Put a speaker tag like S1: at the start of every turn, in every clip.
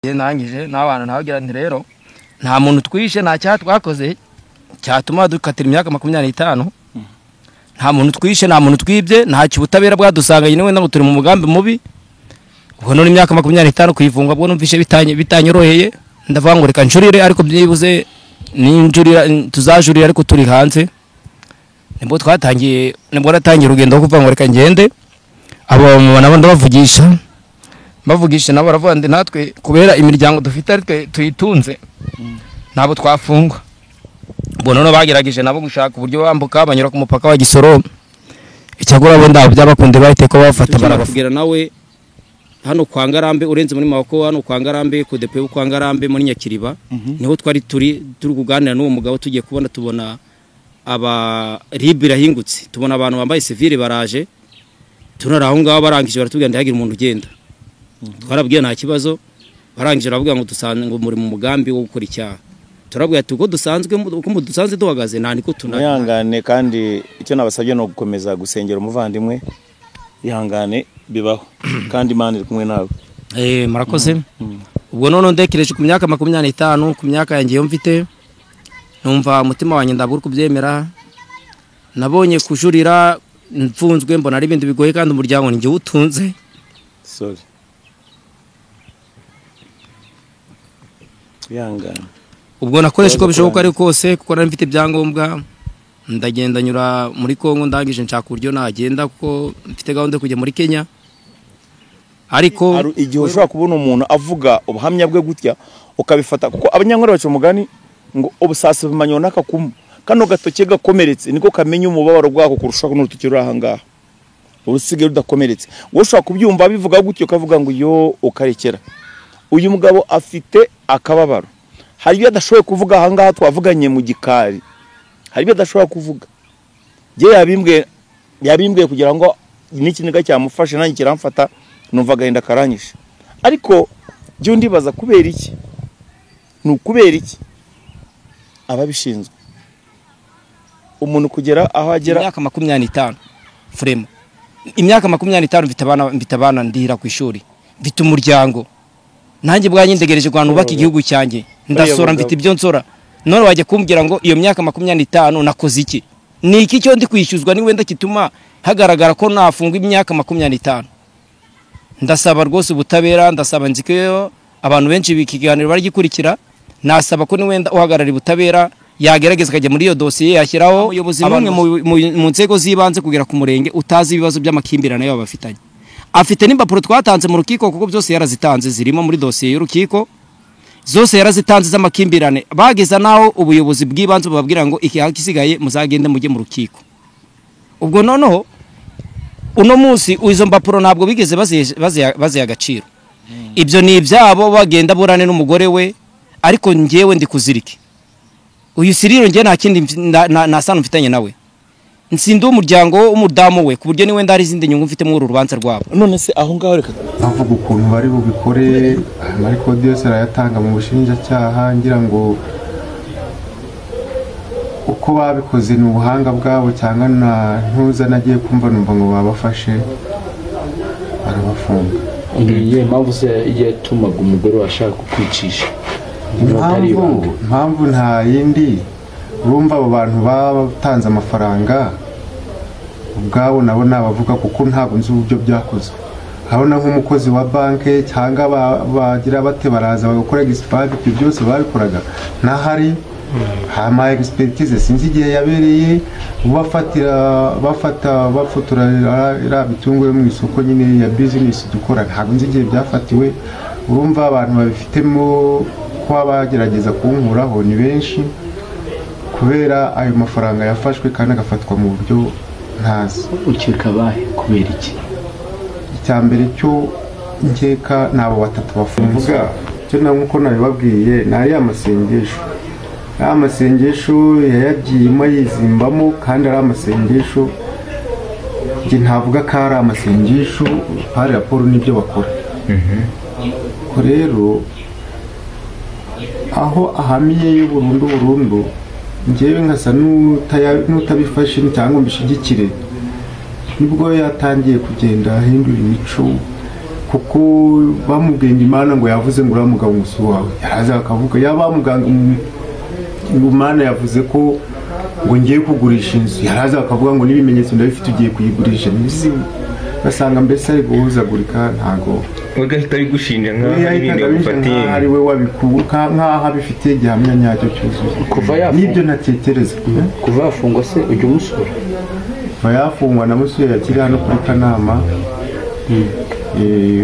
S1: Nangije n'abantu ntabagira nti rero nta muntu twishe, nta cyaha twakoze cyatuma dukatira imyaka 25. Nta muntu twishe, nta muntu twibye, nta ubutabera bwadusanganye niwe ngo turi mu mugambi mubi. Ubwo none imyaka 25 kuyivungwa bwo numvishe bitanyoroheye, ndavuga ngo reka njurire, ariko byibuze ninjurira tuzajurira ariko turi hanze. Nibwo twatangiye, nibwo natangiye urugendo rwo kuvuga ngo reka ngende. Abo nabo ndabavugisha, bavugisha nabo baravuga ndi natwe kubera imiryango dufite ari twe tuyitunze ntabwo twafungwa. Ubwo none bagerageje nabo gushaka uburyo bambuka banyura ku mupaka wa Gisoro. Icyakora bo ndabo byabakunde bahite ko bafata barababwira nawe hano kwa Ngarambe urenze muri Maboko, hano kwa Ngarambe ku depo kwa Ngarambe muri Nyakiriba niho twari turi kuganira n'uwo mugabo, tugiye kubona tubona aba ribira hingutse, tubona abantu bambaye civile baraje tunara aho ngaho, barangije baratubwira ndahagira umuntu ugenda. Twarabwiye nta kibazo, barangije baravuga ngo dusanzwe ngo muri mu mugambi wo gukora icyaha. Turabwiye ati uko dusanzwe uko mudusanze duhagaze nta niko
S2: tunayangane, kandi icyo nabasabye no gukomeza gusengera umuvandimwe, ihangane bibaho kandi Imana iri kumwe nawe.
S1: Murakoze. Ubwo none ndekereje ku myaka 25, ku myaka yanjye yo mfite, numva umutima wanjye ndabura kubyemera. Nabonye kujurira mfunzwe mbona ari ibintu bigoye kandi umuryango ninjye utunze.
S2: Sorry. Yangana.
S1: Ubwo nakoresha uko bishoboka ari kose kuko nari mfite ibyangombwa, ndagenda nyura muri Kongo, ndangije nshaka uburyo nagenda kuko mfite gahunda yo kujya muri Kenya. Ariko
S2: igihe ushobora kubona umuntu avuga ubuhamya bwe gutya ukabifata, kuko abanyankore baca umugani ngo ubusasi bumanyona nakakumu kano gatoke gakomeretse niko kamenya umubabaro bwako kurusha n'urutoki ruri aha ngaha urusigaye rudakomeretse. Wowe ushobora kubyumva bivuga gutyo ukavuga ngo yo ukarekera. Uyu mugabo afite akababaro, hari ibyo adashoboye kuvuga aha ngaha twavuganye mu gikari, hari ibyo adashobora kuvuga. Jye yabimbwiye kugira ngo n'ikiniga cyamufashe nanjye kiramfata, numva agahinda karanyishe. Ariko jye ndibaza kubera iki, ni ukubera iki ababishinzwe umuntu kugera aho agera
S1: imyaka 25 frema imyaka 25 mfite abana ndira ku ishuri, mfite umuryango nanjye bwanjye ndegereje kwa nubaka igihugu cyanjye, ndasora mfite ibyo nsora. None wajya kumbwira ngo iyo myaka 25 nakoze iki? Ni iki cyo ndi kwishyuzwa ni wenda kituma hagaragara ko nafungwa imyaka 25? Ndasaba rwose ubutabera, ndasaba nziko abantu benshi bikiganiro bari gikurikira, nasaba ko ni wenda uhagarara ubutabera yagerageza kajya muri iyo dosiye yashyiraho ubuyobozi bumwe mu nzego z'ibanze kugera ku murenge utazi ibibazo by'amakimbirane yabo bafitanye. Afite n'impapuro twatanze mu rukiko kuko byose yarazitanze, zirimo muri dosiye y'urukiko zose yarazitanze z'amakimbirane. Bageza naho ubuyobozi bw'ibanze bubabwira ngo iki gisigaye muzagende mujye mu rukiko. Ubwo noneho uno munsi izo mpapuro ntabwo bigeze baziha agaciro. Ibyo ni ibyabo bagenda burane n'umugore we, ariko njyewe ndi kuzirike. Uyu Siriro njye nta kindi nta sano mfitanye nawe. Nsinda umuryango w'umudamu we ku buryo niwe ndari izindi nyungu mfite muri uru rubanza rwabo.
S2: None se aho ngaho reka
S3: avuga ukuntu bari bubikore, amarikodi yose arayatanga mu bushinjacyaha, ngira ngo uko babikoze ni ubuhanga bwabo cyangwa na ntuza nagiye kumva numva ngo babafashe barabafunga.
S4: Ngiye impamvu se yatumaga umugore washaka kukwicisha?
S3: Impamvu nta yindi, urumva abo bantu batanze amafaranga ubwabo nabo nabavuga kuko ntabwo nzi uburyo byakozwe. Habona nk'umukozi wa banke cyangwa bagira bate baraza bagakora expat, ibyo byose babikoraga ntahari. Hama expertise sinzi igihe yabereye, bafatira bafata bafotora ira bitungo yo mu isoko nyine ya business dukora, ntabwo nzi igihe byafatiwe. Urumva abantu babifitemo kwa bagerageza kunkuraho ni benshi kubera ayo mafaranga yafashwe kandi agafatwa mu buryo ntazi.
S4: Ukeka bahe kubera iki?
S3: Icyambere cyo nkeka nabo batatu bafunga cyo na nkuko nabibabwiye nari amasengesho, amasengesho yayagiyemo yizimbamo kandi ari amasengesho nge ntavuga ko ari amasengesho hari raporo n'ibyo bakora. Ko rero aho ahamiye y'uburundu burundu ngewe nkasa n'utabifashe cyangwa mbishigikire, nibwo yatangiye kugenda ahindura imico. Kuko bamubwiye ngo Imana ngo yavuze ngo uriya mugabo ngo si uwawe, yaraza akavuga yaba muganga Imana yavuze ko ngo ngiye kugurisha inzu, yaraza akavuga ngo n'ibimenyetso ndabifite ugiye kuyigurisha. Basanga mbese ari guhuzagurika, ntago
S5: ugahita bigushinja nkaho ari ibintu
S3: yagufatiye, ari we wabikuka nkaho abifitiye gihamya nyacyo cyuzuye. Nibyo ntatekereza.
S4: Kuva yafungwa se ujya umusura?
S3: Kuva yafungwa namusuye yakiri hano kuri Kanama.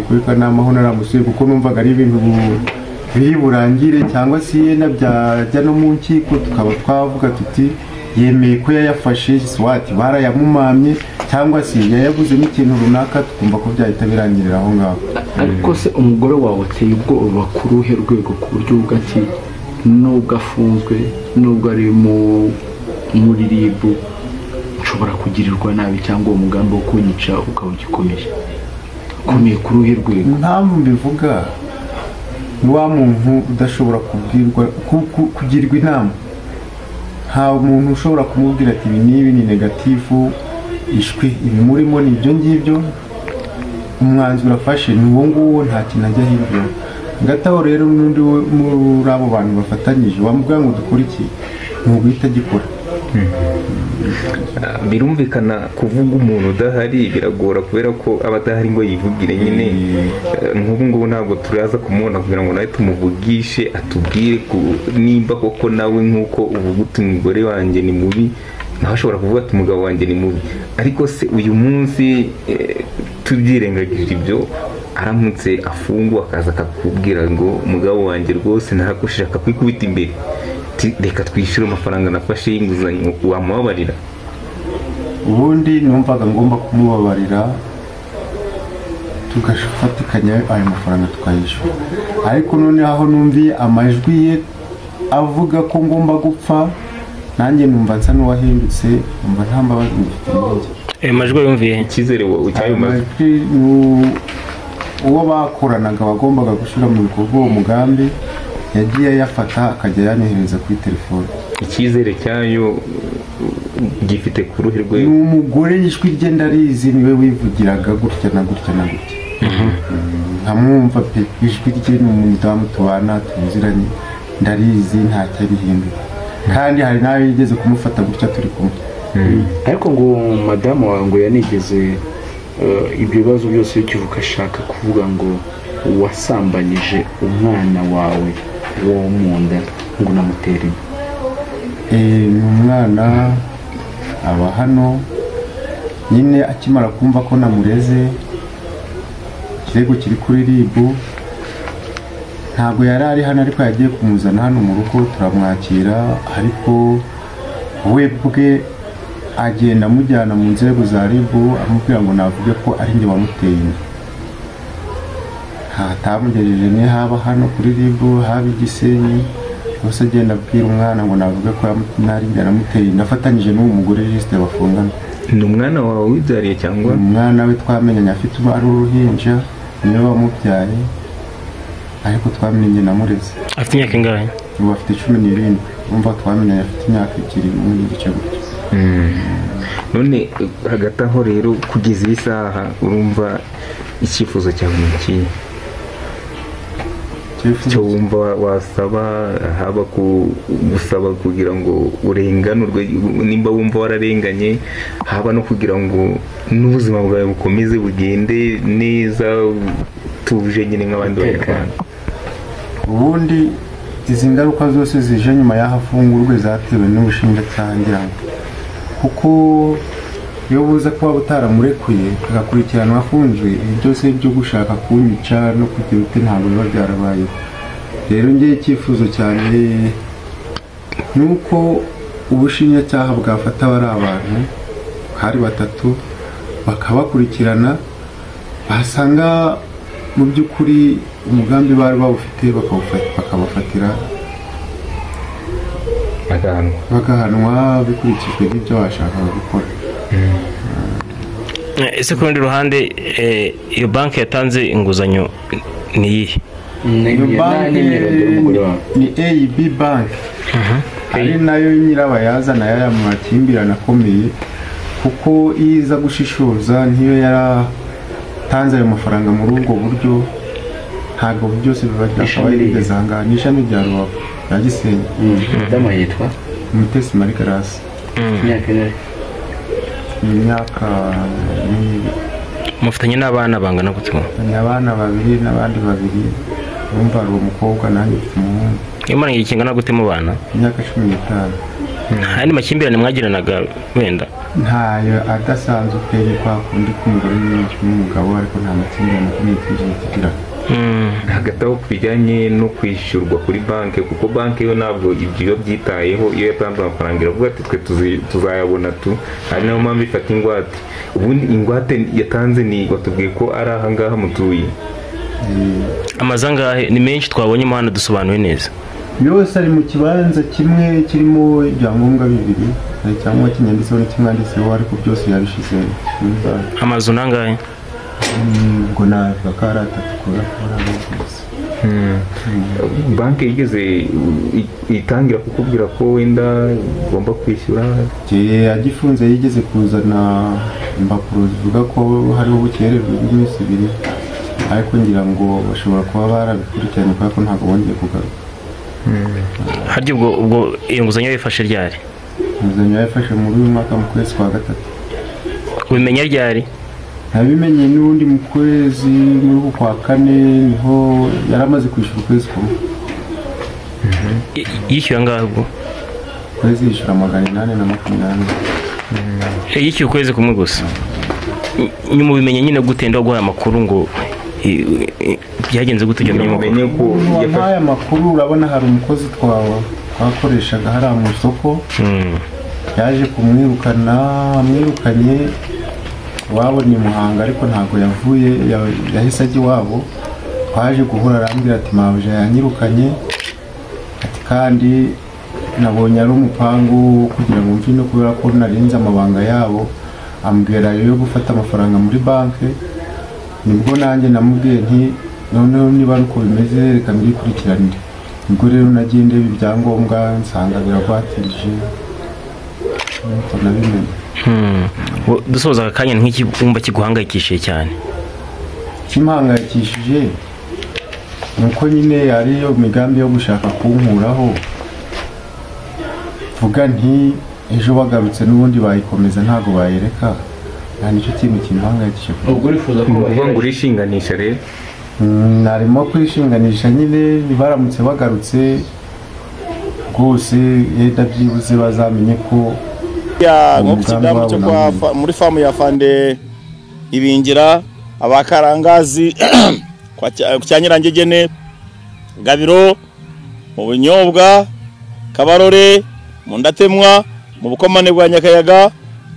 S3: Kuri Kanama ho naramusuye kuko numvaga ari ibintu biri burangire cyangwa se yenda byajya no mu nkiko tukaba twavuga tuti yemeye ko yayafashe swati barayamumamye cyangwa se yayaguze n'ikintu runaka, tukumva ko byahita birangirira aho ngaho.
S4: Ariko se umugore wawe ateye ubwoba ku ruhe rwego ku buryo uvuga ati nubwo afunzwe nubwo ari muri RIB nshobora kugirirwa nabi cyangwa uwo mugambi wo kunyica ukaba ugikomeje? Ukomeye ku ruhe rwego?
S3: Impamvu mbivuga ni wa muntu udashobora kubwirwa kugirwa inama. Nta muntu ushobora kumubwira ati ibi n'ibi ni negatifu, ishwi ibi murimo ni ibyo ngibyo, umwanzuro afashe ni uwo nguwo, nta kintu ajya hirya. Hagati aho rero n'undi muri abo bantu bafatanyije wamubwira ngo dukore iki, ni uguhita agikora.
S5: Birumvikana kuvuga umuntu udahari biragora kubera ko aba adahari ngo yivugire nyine. Nk'ubu ngubu ntabwo turaza kumubona kugira ngo nawe tumuvugishe atubwire nimba koko nawe nk'uko uvuga uti umugore wanjye ni mubi, nawe ashobora kuvuga ati umugabo wanjye ni mubi. Ariko se uyu munsi tubyirengagije ibyo, aramutse afungwa akaza akakubwira ngo umugabo wanjye rwose narakoshije, akakwikubita imbere, reka twishyure amafaranga nafashe y'inguzanyo, wamubabarira?
S3: Ubundi numvaga ngomba kumubabarira tugafatikanya ayo mafaranga tukayishyura, ariko noneho aho numviye amajwi ye avuga ko ngomba gupfa, nanjye numva nsa n'uwahindutse, numva nta mbabazi ngifite muri njye.
S6: Ayo majwi yumviye
S5: icyizere cyayo
S3: majwi uwo bakoranaga wagombaga gushyira mu bikorwa uwo mugambi yagiye ayafata akajya yanyohereza kuri telefone.
S5: Icyizere cyayo gifite ku ruhe rwego?
S3: Ni umugore ijwi rye ndarizi, niwe wivugiraga gutya na gutya na gutya, nkamwumva pe. Ijwi rye ni umudamu tubana tuziranye, ndarizi ntacyo arihindura, kandi hari n'ayo yigeze kumufata gutya turi kumwe.
S4: Ariko ngo madamu wawe ngo yanigeze ibyo bibazo byose bikivuka ashaka kuvuga ngo wasambanyije umwana wawe wo mu nda ngo unamutera inda.
S3: Ni umwana aba hano nyine, akimara kumva ko namureze ikirego kiri kuri RIB, ntabwo yari ari hano ariko yagiye kumuzana hano mu rugo turamwakira, ariko we bwe agenda amujyana mu nzego za RIB amubwira ngo navuge ko ari njye wamuteye inda. Atamugejeje ni haba hano kuri RIB haba Igisenyi hose, agenda abwira umwana ngo navuge ko nari njye namuteye inda, afatanyije n'uwo mugore Justin bafungana.
S5: Ni umwana wawe wibyariye cyangwa?
S3: Umwana we twamenyanye afite ari uruhinja, niwe wamubyaye, ariko twamenye namureze.
S6: Afite imyaka ingahe?
S3: Ubu afite 17, urumva twamenyanye afite imyaka 2 n'igice gutyo.
S5: None hagati aho rero kugeza iyi saha urumva icyifuzo cyawe ni ikihe? Icyo wumva wasaba, haba gusaba kugira ngo urenganurwe nimba wumva wararenganye, haba no kugira ngo n'ubuzima bwawe bukomeze bugende neza tuje nyine nk'abandi banyarwanda.
S3: Ubundi izi ngaruka zose zije nyuma y'aho afungurwe zatewe n'ubushinjacyaha ngira ngo, kuko iyo buza kuba butaramurekuye agakurikiranwa afunzwe, ibi byose byo gushaka kunyica no kugira ute ntabwo biba byarabayeho. Rero ngewe icyifuzo cyane ni uko ubushinjacyaha bwafata abari abantu hari 3 bakabakurikirana, basanga mu by'ukuri umugambi bari bawufite bakabafatira bagahanwa bikurikijwe n'ibyo bashakaga gukora.
S6: Ese ku rundi ruhande iyo banki yatanze inguzanyo ni iyihe?
S3: Iyo banki ni AB bank, ari nayo nyirabayazana y'aya makimbirane akomeye, kuko iyo iza gushishoza ntiyo Baratanze ayo mafaranga muri ubwo buryo, ntabwo byose biba byakabaye bigeze aha ngaha. Ni ishami rya Rubavu rya Gisenyi.
S4: Madamu yitwa
S3: Mutesi Marie Grace.
S4: Imyaka ingahe?
S3: Imyaka
S6: mufitanye n'abana bangana gute?
S3: Ni abana babiri n'abandi babiri. Urumva hari umukobwa nanjye mfite umuhungu.
S6: Imana igihe kingana gute mu bana?
S3: Imyaka 15.
S6: Nta yandi makimbirane mwagiranaga wenda?
S3: Ntayo adasanzwe pe, kwa kundi k'umugore n'umugabo, ariko nta makimbirane akomeye twigeze tugira.
S5: Hagati aho ku bijyanye no kwishyurwa kuri banki, kuko banki yo ntabwo ibyo byitayeho, iyo yatanze amafaranga iravuga ati twe tuzayabona tu, ari nayo mpamvu ifata ingwate. Ubundi ingwate yatanze ni batubwiye ko ari aha ngaha mutuye.
S6: Amazu angahe? Ni menshi twabonye hano, dusobanuye neza.
S3: Yose ari mu kibanza kimwe kirimo ibyangombwa bibiri, hari icyangombwa kinyanditseho n'ikimwanditseho, ariko byose yabishyize muri banki.
S6: Amazu nangahe?
S3: Ubwo navuga ko ari atatu kubera ko ari amazu.
S5: Banki yigeze itangira kukubwira ko wenda ugomba kwishyura?
S3: Agifunze yigeze kuzana impapuro zivuga ko hariho ubukererwe bw'iminsi 2, ariko ngira ngo bashobora kuba barabikurikiranye kubera ko ntabwo bongeye kugaruka.
S6: Harya ubwo iyo nguzanyo yifashe ryari?
S3: Inguzanyo yafashe muri uyu mwaka mu kwezi kwa 3.
S6: Ubimenya ryari?
S3: Nabimenye n'ubundi mu kwezi muri uku kwa 4 niho yaramaze kwishyura ukwezi kumwe.
S6: Yishyuye angahe ubwo?
S3: Ukwezi yishyura 820.
S6: Yishyuye ukwezi kumwe gusa. Nyuma ubimenye nyine gute ndo guhaye amakuru ngo byagenze gute ujya
S5: umenye ko
S3: yampaye amakuru? Urabona hari umukozi twakoreshaga hariya mu isoko, yaje kumwirukana, amwirukanye iwabo ni Muhanga, ariko ntabwo yavuye, yahise ajya iwabo. Twaje guhura arambwira ati mabuja yanyirukanye, ati kandi nabonye ari umupangu kugira ngo mve no kubera ko narinze amabanga yabo, ambwira yo gufata amafaranga muri banki. Nibwo nanjye namubwiye nti noneho niba ari uko bimeze reka mbikurikiranire. Nibwo rero nagiye ndeba ibyangombwa nsanga biragwatije, nuko nabimenye.
S6: Dusoza aka kanya nk'iki wumva kiguhangayikishije cyane?
S3: Kimpangayikishije nuko nyine ariyo migambi yo gushaka kunkuraho, vuga nti ejo bagarutse n'ubundi bayikomeza ntabwo bayireka. Nta nicyo kintu kimpangayikishije.
S4: Ubwo urifuza ko
S5: uvuga ngo urishinganisha rero?
S3: Narimo kwishinganisha nyine, baramutse bagarutse rwose yenda byibuze bazamenye ko
S2: nko ku kidamu cyo kwa muri famu ya Fande Ibingira, abakarangazi kwa Cyanyirangegene, Gabiro, mu Bunyobwa, Kabarore, mu Ndatemwa, mu Bukomane bwa Nyakayaga,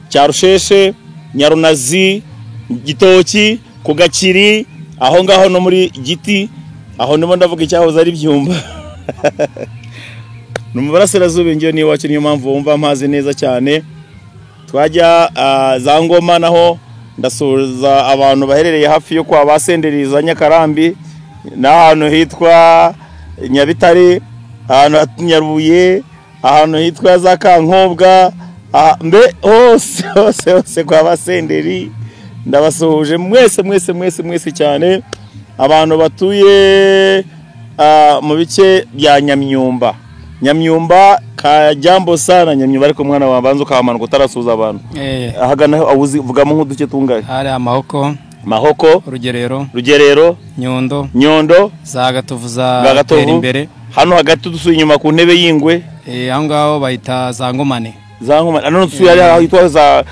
S2: Cyarusheshe, Nyarunazi, Gitoki, ku Gakiri, aho ngaho no muri Giti, aho ndimo ndavuga icyahoze ari Byumba. Ni mu burasirazuba ngiyo ni iwacu, niyo mpamvu wumva amazi neza cyane. Twajya za Ngoma naho ndasuhuza abantu baherereye hafi yo kwa Basenderi za Nyakarambi, n'ahantu hitwa Nyabitare, ahantu Nyarubuye, ahantu hitwa za Kankobwa, mbe hose hose hose kwa Basenderi ndabasuhuje mwese mwese mwese mwese cyane. Abantu batuye mu bice bya Nyamyumba, Nyamyumba kajambo sana Nyamyumba, ariko mwana wabanza ukahamanuka utarasuza abantu. Ahagana uvugamo nk'uduce tungahe?
S1: Hari Amahoko,
S2: Mahoko, Rugerero, Nyundo,
S1: za Gatovu, za Imbere.
S2: Hano hagati dusuye inyuma ku ntebe y'ingwe,
S1: aho ngaho bayita za Ngomane.
S2: Za Ngomane. Hano dusuye ari ahitwa za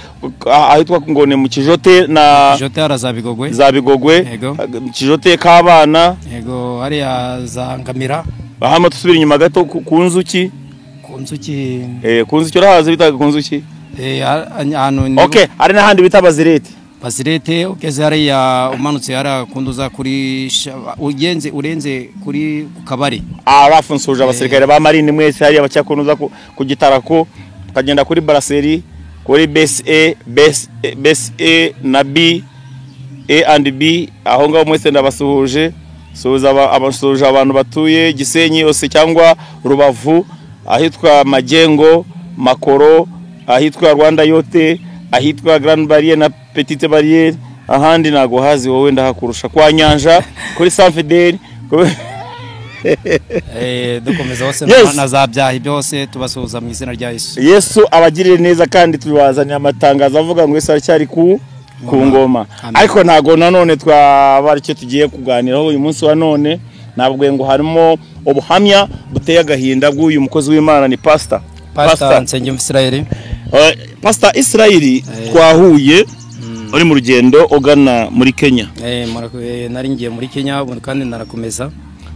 S2: ahitwa ngone mu Kijote na
S1: Kijote ara za Bigogwe.
S2: Za Bigogwe. Kijote kabana.
S1: Yego, hari za Ngamira.
S2: Hano dusubira inyuma gato ku nzuki.
S1: Ku nzuki.
S2: Ku nzuki urahazi bitaga ku nzuki?
S1: Hano.
S2: Okay, ari nahandi bita Bazirete.
S1: Bazirete ugeze hariya umanutse hariya kunduza kuri ugenze urenze kuri kabari.
S2: Arafu nsuje abasirikare ba marine mwese hariya bacyakunuza ku gitarako, ukagenda kuri Brasserie, kuri BSA, BSA na B, A and B, aho ngaho mwese ndabasuhuje. Suhuza abasuhuje abantu batuye Gisenyi yose cyangwa Rubavu, ahitwa Magengo, Makoro, ahitwa Rwanda Yote, ahitwa Grande Barrière na Petite Barrière, Ahandi ntago hazi wowe ndahakurusha kwa Nyanja kuri Saint Fidel.
S1: Dukomeza hose na za byahi byose tubasuhuza mu izina rya Yesu.
S2: Yesu abagirire neza kandi tubazaniye amatangazo avuga ngo Yesu aracyari ku ngoma. Ariko ntago nanone twaba aricyo tugiye kuganiraho uyu munsi wa none. Nabwo ngo harimo ubuhamya buteye agahinda bw'uyu mukozi w'Imana ni Pastor
S1: Nsengiyumva Israel.
S2: Pastor Israel twahuye uri mu rugendo ugana muri Kenya.
S1: Nari ngiye muri Kenya kandi narakomeza.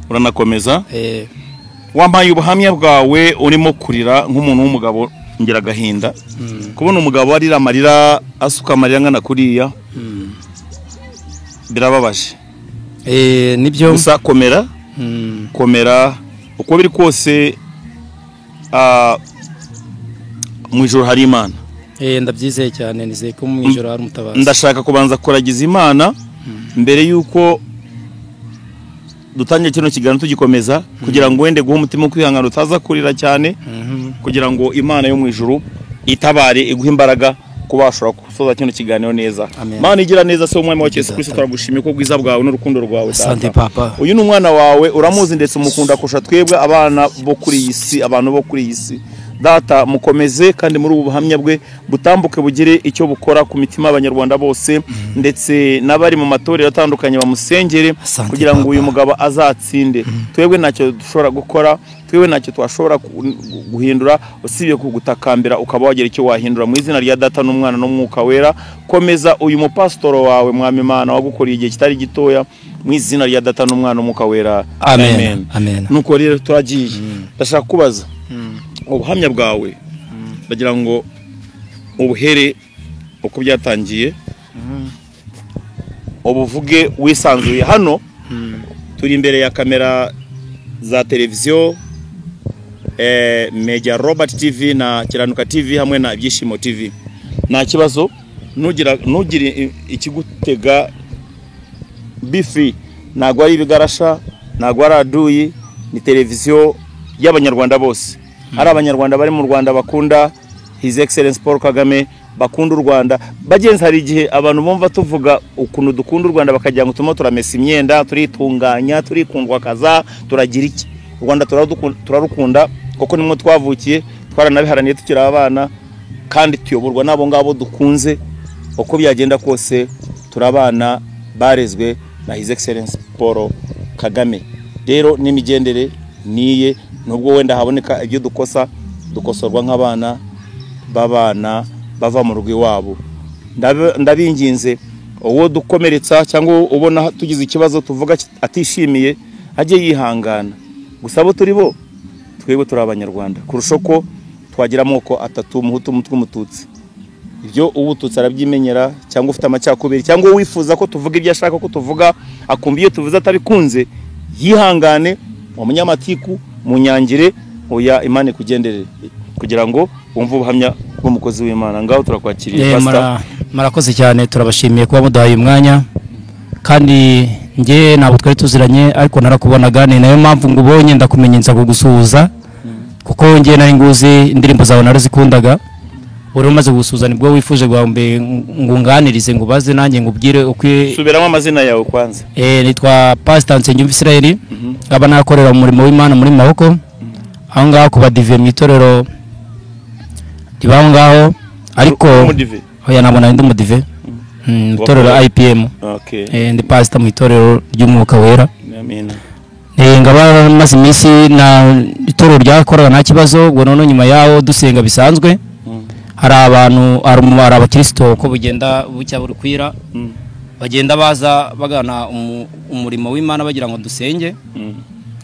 S2: Uranakomeza? Wambaye ubuhamya bwawe urimo kurira nk'umuntu w'umugabo ngira agahinda. Kubona umugabo arira amarira asuka amarira ngana kuriya birababaje.
S1: Nibyo.
S2: Gusa komera. Komera uko biri kose mu ijoro hari Imana.
S1: Ndabyizeye cyane, nizeye ko mu ijoro hari umutabazi.
S2: Ndashaka kubanza kuragiza Imana mbere yuko dutangiye kino kiganiro tugikomeza, kugira ngo wende guha umutima kwihangana utaza kurira cyane, kugira ngo Imana yo mu ijuru itabare iguhe imbaraga kuba washobora gusoza kino kiganiro neza. Mana igira neza se umwami wa Yesu Kristo, turagushimiye ko bwiza bwawe n'urukundo rwawe
S1: Data. Papa.
S2: Uyu ni umwana wawe uramuzi ndetse umukunda kurusha twebwe abana bo kuri iyi si, abantu bo kuri iyi si. Data mukomeze kandi muri ubu buhamya bwe butambuke bugire icyo bukora ku mitima y'abanyarwanda bose, ndetse n'abari mu matorero atandukanye bamusengere kugira ngo uyu mugabo azatsinde. Twebwe ntacyo dushobora gukora, twebwe ntacyo twashobora guhindura usibye kugutakambira ukaba wagira icyo wahindura. Mu izina rya Data n'Umwana n'Umwuka Wera, komeza uyu mupasitoro wawe Mwami Imana wagukoreye igihe kitari gitoya, mu izina rya Data n'Umwana n'Umwuka Wera.
S1: Amen. Amen.
S2: Nuko rero turagiye. Ndashaka kubaza ubuhamya bwawe, ndagira ngo ubuhere uko byatangiye, ubuvuge wisanzuye. Hano turi imbere ya kamera za televiziyo Media Robert TV na Kiranuka TV hamwe na Ibyishimo TV. Nta kibazo, ntugire ikigutega, be free. Ntago ari ibigarasha, ntago ari aduyi, ni televiziyo y'abanyarwanda bose. Ari abanyarwanda bari mu Rwanda bakunda His Excellence Paul Kagame, bakunda u Rwanda. Bagenzi, hari igihe abantu bumva tuvuga ukuntu dukunda u Rwanda bakagira ngo turimo turamesa imyenda, turitunganya, turikundwa kaza, turagira iki. U Rwanda turarukunda kuko nimwe twavukiye, twaranabiharaniye tukiri abana, kandi tuyoborwa n'abo ngabo dukunze. Uko byagenda kose turabana barezwe na His Excellence Paul Kagame. Rero n'imigendere niye, nubwo wenda haboneka ibyo dukosa, dukosorwa nk'abana babana bava mu rugo iwabo. Ndabinginze uwo dukomeretsa cyangwa ubona tugize ikibazo tuvuga atishimiye ajye yihangana. Gusa abo turi bo twebwe turi abanyarwanda kurusha ko twagira amoko atatu, umuhutu, umutwe, umututsi. Ibyo uwututsi arabyimenyera, cyangwa ufite amacyakubiri, cyangwa wifuza ko tuvuga ibyo ashaka ko tuvuga akumva iyo tuvuze atabikunze, yihangane. Umunyamatiku munyangire, oya Imana kugenderere kugira ngo wumve ubuhamya bw'umukozi w'Imana. Ngaho turakwakiriye Pastor.
S1: Murakoze cyane, turabashimiye kuba muduhaye umwanya. Kandi nge ntabwo twari tuziranye ariko narakubonaga, ni nayo mpamvu ngubonye ndakumenye nza kugusuhuza, kuko nge nari nguzi indirimbo zawe narazikundaga. Uri umaze gusuhuza nibwo wifuje gwambe ngunganirize ngo baze nanjye ngubwire uko.
S2: Subiramo amazina yawe kwanza.
S1: Nitwa Pastor Nsengiyumva Israel, nkaba nakorera umurimo w'Imana muri Maboko, aho ngaho kuba dive mu itorero ribaho ngaho. Ariko oya nabona ndi umudive mu itorero IPM. Ndi pastor mu itorero ry'Umwuka Wera.
S2: Amen.
S1: Ngaba maze iminsi na itorero ryakoraga nta kibazo, ubwo none nyuma yaho dusenga bisanzwe. Hari abantu, hari abakristo ko bugenda bucya burukwira, bagenda baza bagana umurimo w'Imana bagira ngo dusenge.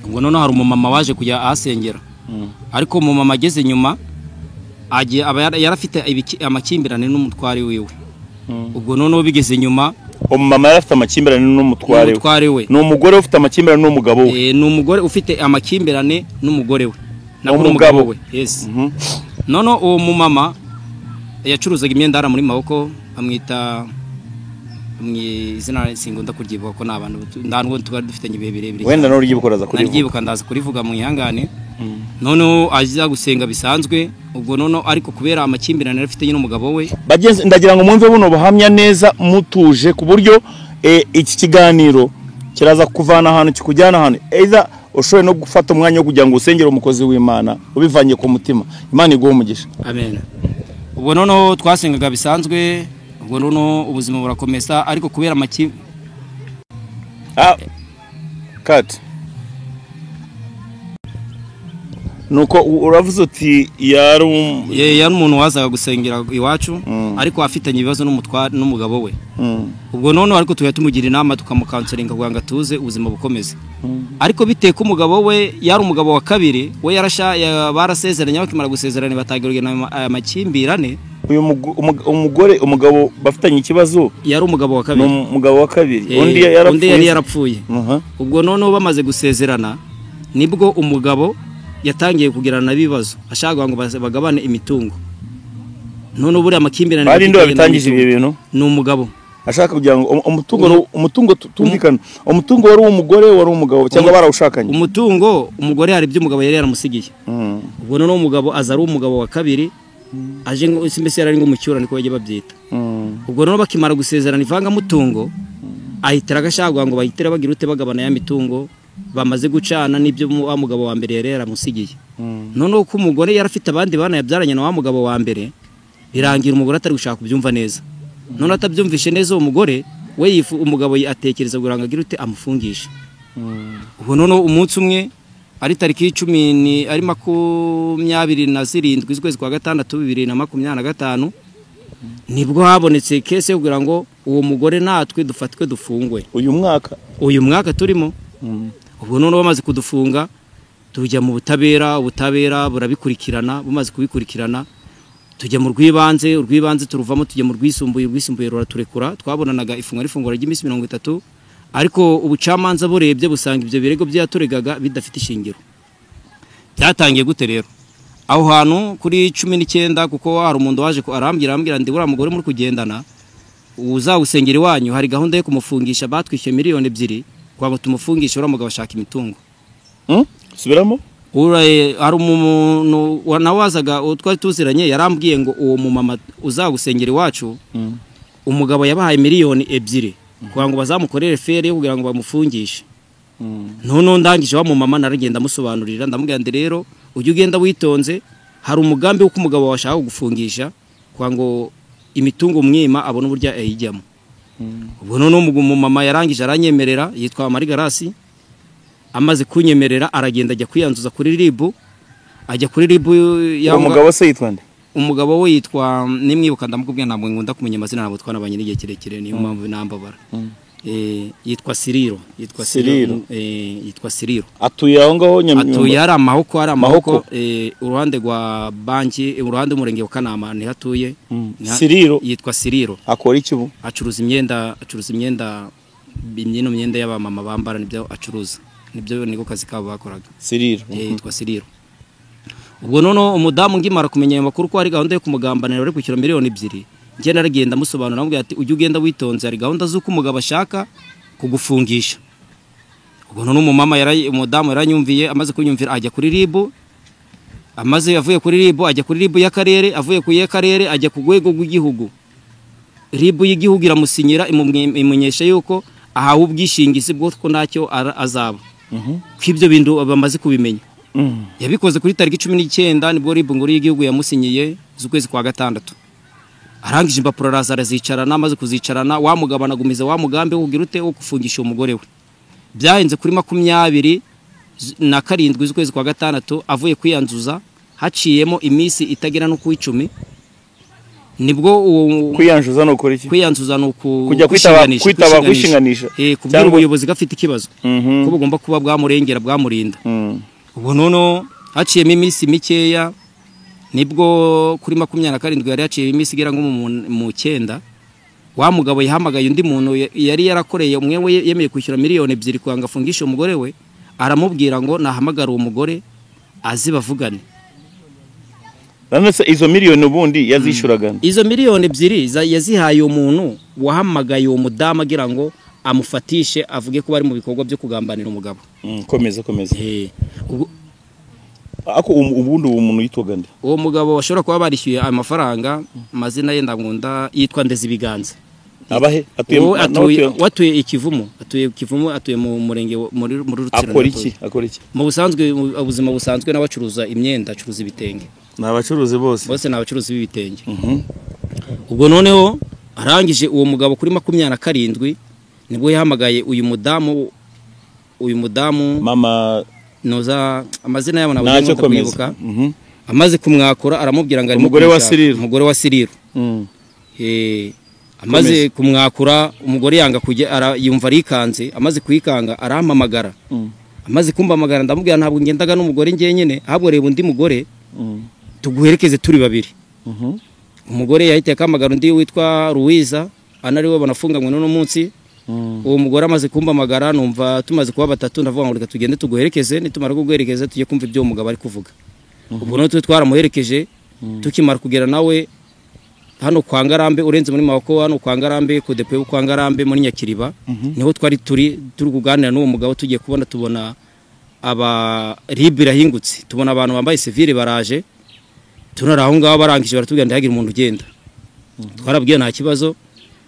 S1: Ubwo none hari umumama waje kujya ahasengera, ariko umumama ageze nyuma aba yarafite amakimbirane n'umutware wiwe. Ubwo none bigeze nyuma,
S2: umumama yarafite amakimbirane n'umutware we. Ni umugore ufite amakimbirane n'umugabo we.
S1: Ni umugore ufite amakimbirane n'umugore we, n'umugabo we. Yes. None uwo mumama yacuruzaga imyenda hara muri Maboko, amwita izina singunda kuryibuka ko n'abantu ndango twari dufitanye ibihe birebire.
S2: Wenda no ryibuka uraza kurivuga.
S1: Naryibuka ndaza kurivuga mu ihangane. Noneho aza gusenga bisanzwe, ubwo noneho ariko kubera amakimbirane yari afitanye n'umugabo we.
S2: Bagenzi, ndagira ngo mwumve buno buhamya neza mutuje, ku buryo iki kiganiro kiraza kuvana ahantu kikujyana ahantu. Either ushoboye no gufata umwanya wo kugira ngo usengere umukozi w'Imana ubivanye ku mutima. Imana iguhe umugisha.
S1: Amen. Ubwo noneho twasengaga bisanzwe, ubwo noneho ubuzima burakomeza, ariko kubera
S2: Cut. Nuko uravuze uti yari
S1: umuntu wazaga gusengera iwacu, ariko afitanye ibibazo n'umugabo we. Ubwo noneho ariko tujya tumugira inama tukamukanselinga kugira ngo atuze ubuzima bukomeze. Ariko biteye ko umugabo we yari umugabo wa kabiri, we barasezeranye, bakimara gusezerana batangira amakimbirane.
S2: Uyu umugore umugabo bafitanye ikibazo
S1: yari umugabo wa kabiri.
S2: Umugabo wa kabiri, undi
S1: yari yarapfuye. Ubwo noneho bamaze gusezerana nibwo umugabo yatangiye kugirana ibibazo, ashaka ngo bagabane imitungo. None buri amakimbirane
S2: bari ndo babitangije ibi bintu
S1: ni umugabo
S2: ashaka kugira ngo umutungo tumvikana, umutungo wari umugore wari umugabo cyangwa barawushakanye.
S1: Umutungo umugore hari ibyo umugabo yari yaramusigiye. Ubwo none umugabo aza ari umugabo wa kabiri, aje ngo mbese yari ngo mucyura niko bajye babyita. Ubwo none bakimara gusezerana ivanga mutungo, ahitira agashaka ngo bahitira bagira ute bagabana ya mitungo bamaze gucana n'ibyo wa mugabo wa mbere yari yaramusigiye. None uko umugore yarafite abandi bana yabyaranye na wa mugabo wa mbere, birangira umugore atari gushaka kubyumva neza. None atabyumvishe neza uwo mugore we yifu umugabo atekereza kugira ngo agire ute amufungishe. Ubwo none umunsi umwe ari tariki 10 ari 27 z'ukwezi kwa gatandatu 2025, nibwo habonetse kese yo kugira ngo uwo mugore natwe dufatwe dufungwe. Uyu mwaka turimo. Ubwo none bamaze kudufunga tujya mu butabera, ubutabera burabikurikirana, bumaze kubikurikirana tujya mu rwibanze, urwibanze turuvamo tujya mu rwisumbuye, urwisumbuye ruraturekura. Twabonanaga ifungwa rifungura ry'iminsi 30, ariko ubucamanza burebye busanga ibyo birego byaturegaga bidafite ishingiro. Byatangiye gute rero? Aho hantu kuri 19, kuko hari umuntu waje ko arambwira ndi buriya mugore muri kugendana uzawusengera iwanyu, hari gahunda yo kumufungisha, batwishyuye miliyoni 2 kwa tumufungisha uriya mugabo ashaka imitungo.
S2: Subiramo?
S1: Hari umuntu nawazaga twari tuziranye yarambwiye ngo uwo mumama uzagusengera iwacu, umugabo yabahaye miliyoni 2 kugira ngo bazamukorere fere kugira ngo bamufungishe. None ndangije wa mumama naragenda amusobanurira, ndamubwira ndi rero ujye ugenda witonze, hari umugambi w'uko umugabo washaka kugufungisha kugira ngo imitungo mwima abone uburyo ayijyamo. Ubwo none umumama yarangije aranyemerera, yitwa Marigarasi. Amaze kunyemerera aragenda ajya kwiyanzuza kuri RIB, ajya kuri RIB
S2: ya umugabo se yitwa nde?
S1: Umugabo we yitwa nimwibuka ndamukubwira, ntabwo ngunda kumenya amazina nabo twanabanye n'igihe kirekire, niyo mpamvu nambabara. Yitwa Siriro, yitwa Siriro, yitwa Siriro.
S2: Atuye aho ngaho Nyamyumba.
S1: Atuye ari Amahoko, ari Amahoko, uruhande rwa banki, uruhande umurenge wa Kanama ni hatuye.
S2: Siriro
S1: yitwa Siriro.
S2: Akora iki ubu?
S1: Acuruza imyenda, acuruza imyenda, imyino myenda y'abamama bambara nibyo acuruza. Nibyo niko kazi kabo bakoraga.
S2: Siriro.
S1: Yitwa Siriro. Ubwo none umudamu ngimara kumenya ayo makuru ko ari gahunda yo kumugambanira bari kwishyura miliyoni 2, njye naragenda musobanura namubwira ati ujye ugenda witonze, hari gahunda z'uko umugabo ashaka kugufungisha. Ubwo none umumama umudamu yaranyumviye, amaze kunyumvira ajya kuri RIB, amaze avuye kuri RIB ajya kuri RIB y'akarere, avuye ku y'akarere ajya ku rwego rw'igihugu. RIB y'igihugu iramusinyira imumenyesha yuko ahawe ubwishingizi bwo ko ntacyo azaba. Kw'ibyo bintu bamaze kubimenya. Yabikoze kuri tariki 19 nibwo RIB nguru y'igihugu yamusinyiye z'ukwezi kwa gatandatu. Arangije impapuro araza arazicarana, amaze kuzicarana wa mugabo anagumiza wa mugambi wo kugira ute wo kufungisha umugore we. Byahenze kuri 27 z'ukwezi kwa gatandatu avuye kwiyanzuza, haciyemo iminsi itagera no ku 10, nibwo
S2: kwiyanzuza no kora iki?
S1: Kwiyanzuza no
S2: kujya kwitaba kwishinganisha,
S1: kubwira ubuyobozi gafite ikibazo ko bugomba kuba bwamurengera bwamurinda. Ubwo nono haciyemo iminsi mikeya, nibwo kuri 27 yari yaciye iminsi igera nko mu 9, wa mugabo yahamagaye undi muntu yari yarakoreye umwe we yemeye kwishyura miliyoni 2 kugira ngo afungishe umugore we, aramubwira ngo nahamagara uwo mugore azi bavugane.
S2: None se izo miliyoni ubundi yazishuraga?
S1: Izo miliyoni 2 yazihaye umuntu wahamagaye uwo mudamu agira ngo amufatishe avuge ko bari mu bikorwa byo kugambanira umugabo.
S2: Komeza komeza. Ako ubundi uwo muntu yitwaga nde?
S1: Uwo mugabo bashobora kuba barishyuye ayo mafaranga, amazina ye ndangunda yitwa Ndezibiganza.
S2: Abahe
S1: atuye watuye Ikivumu, atuye Kivumu, atuye mu murenge muri Rutsiro.
S2: Akora iki? Akora iki?
S1: Mu busanzwe, ubuzima busanzwe n'abacuruza imyenda, acuruza ibitenge.
S2: Ni abacuruzi bose.
S1: Bose ni abacuruzi b'ibitenge. Ubwo noneho arangije uwo mugabo kuri 27 nibwo yahamagaye uyu mudamu
S2: mama
S1: noza amazina yabo ntabwo kwibuka. Amaze kumwakura aramubwira ngo ari
S2: umugore wa Siriro.
S1: Umugore wa Siriro. Amaze kumwakura umugore yanga kujya, yumva arikanze, amaze kuyikanga arampamagara. Amaze kumpamagara ndamubwira ntabwo ngendaga n'umugore ngiye nyine, ahubwo reba undi mugore tuguherekeze turi babiri. Umugore yahita akamagara undi witwa Ruwiza, anari we banafunganywe n'uno munsi. Uwo mugore amaze kumpamagara numva tumaze kuba batatu, ndavuga ngo reka tugende tuguherekeze, nitumara kuguherekeza tujye kumva ibyo umugabo ari kuvuga. Ubwo none twaramuherekeje, tukimara kugera nawe hano kwa Ngarambe, urenze muri Maboko hano kwa Ngarambe, ku depo yo kwa Ngarambe muri Nyakiriba, niho twari turi kuganira n'uwo mugabo. Tugiye kubona tubona aba RIB irahingutse, tubona abantu bambaye civile baraje, tunara aho ngaho barangije baratubwira ndahagira umuntu ugenda. Twarabwiye nta kibazo,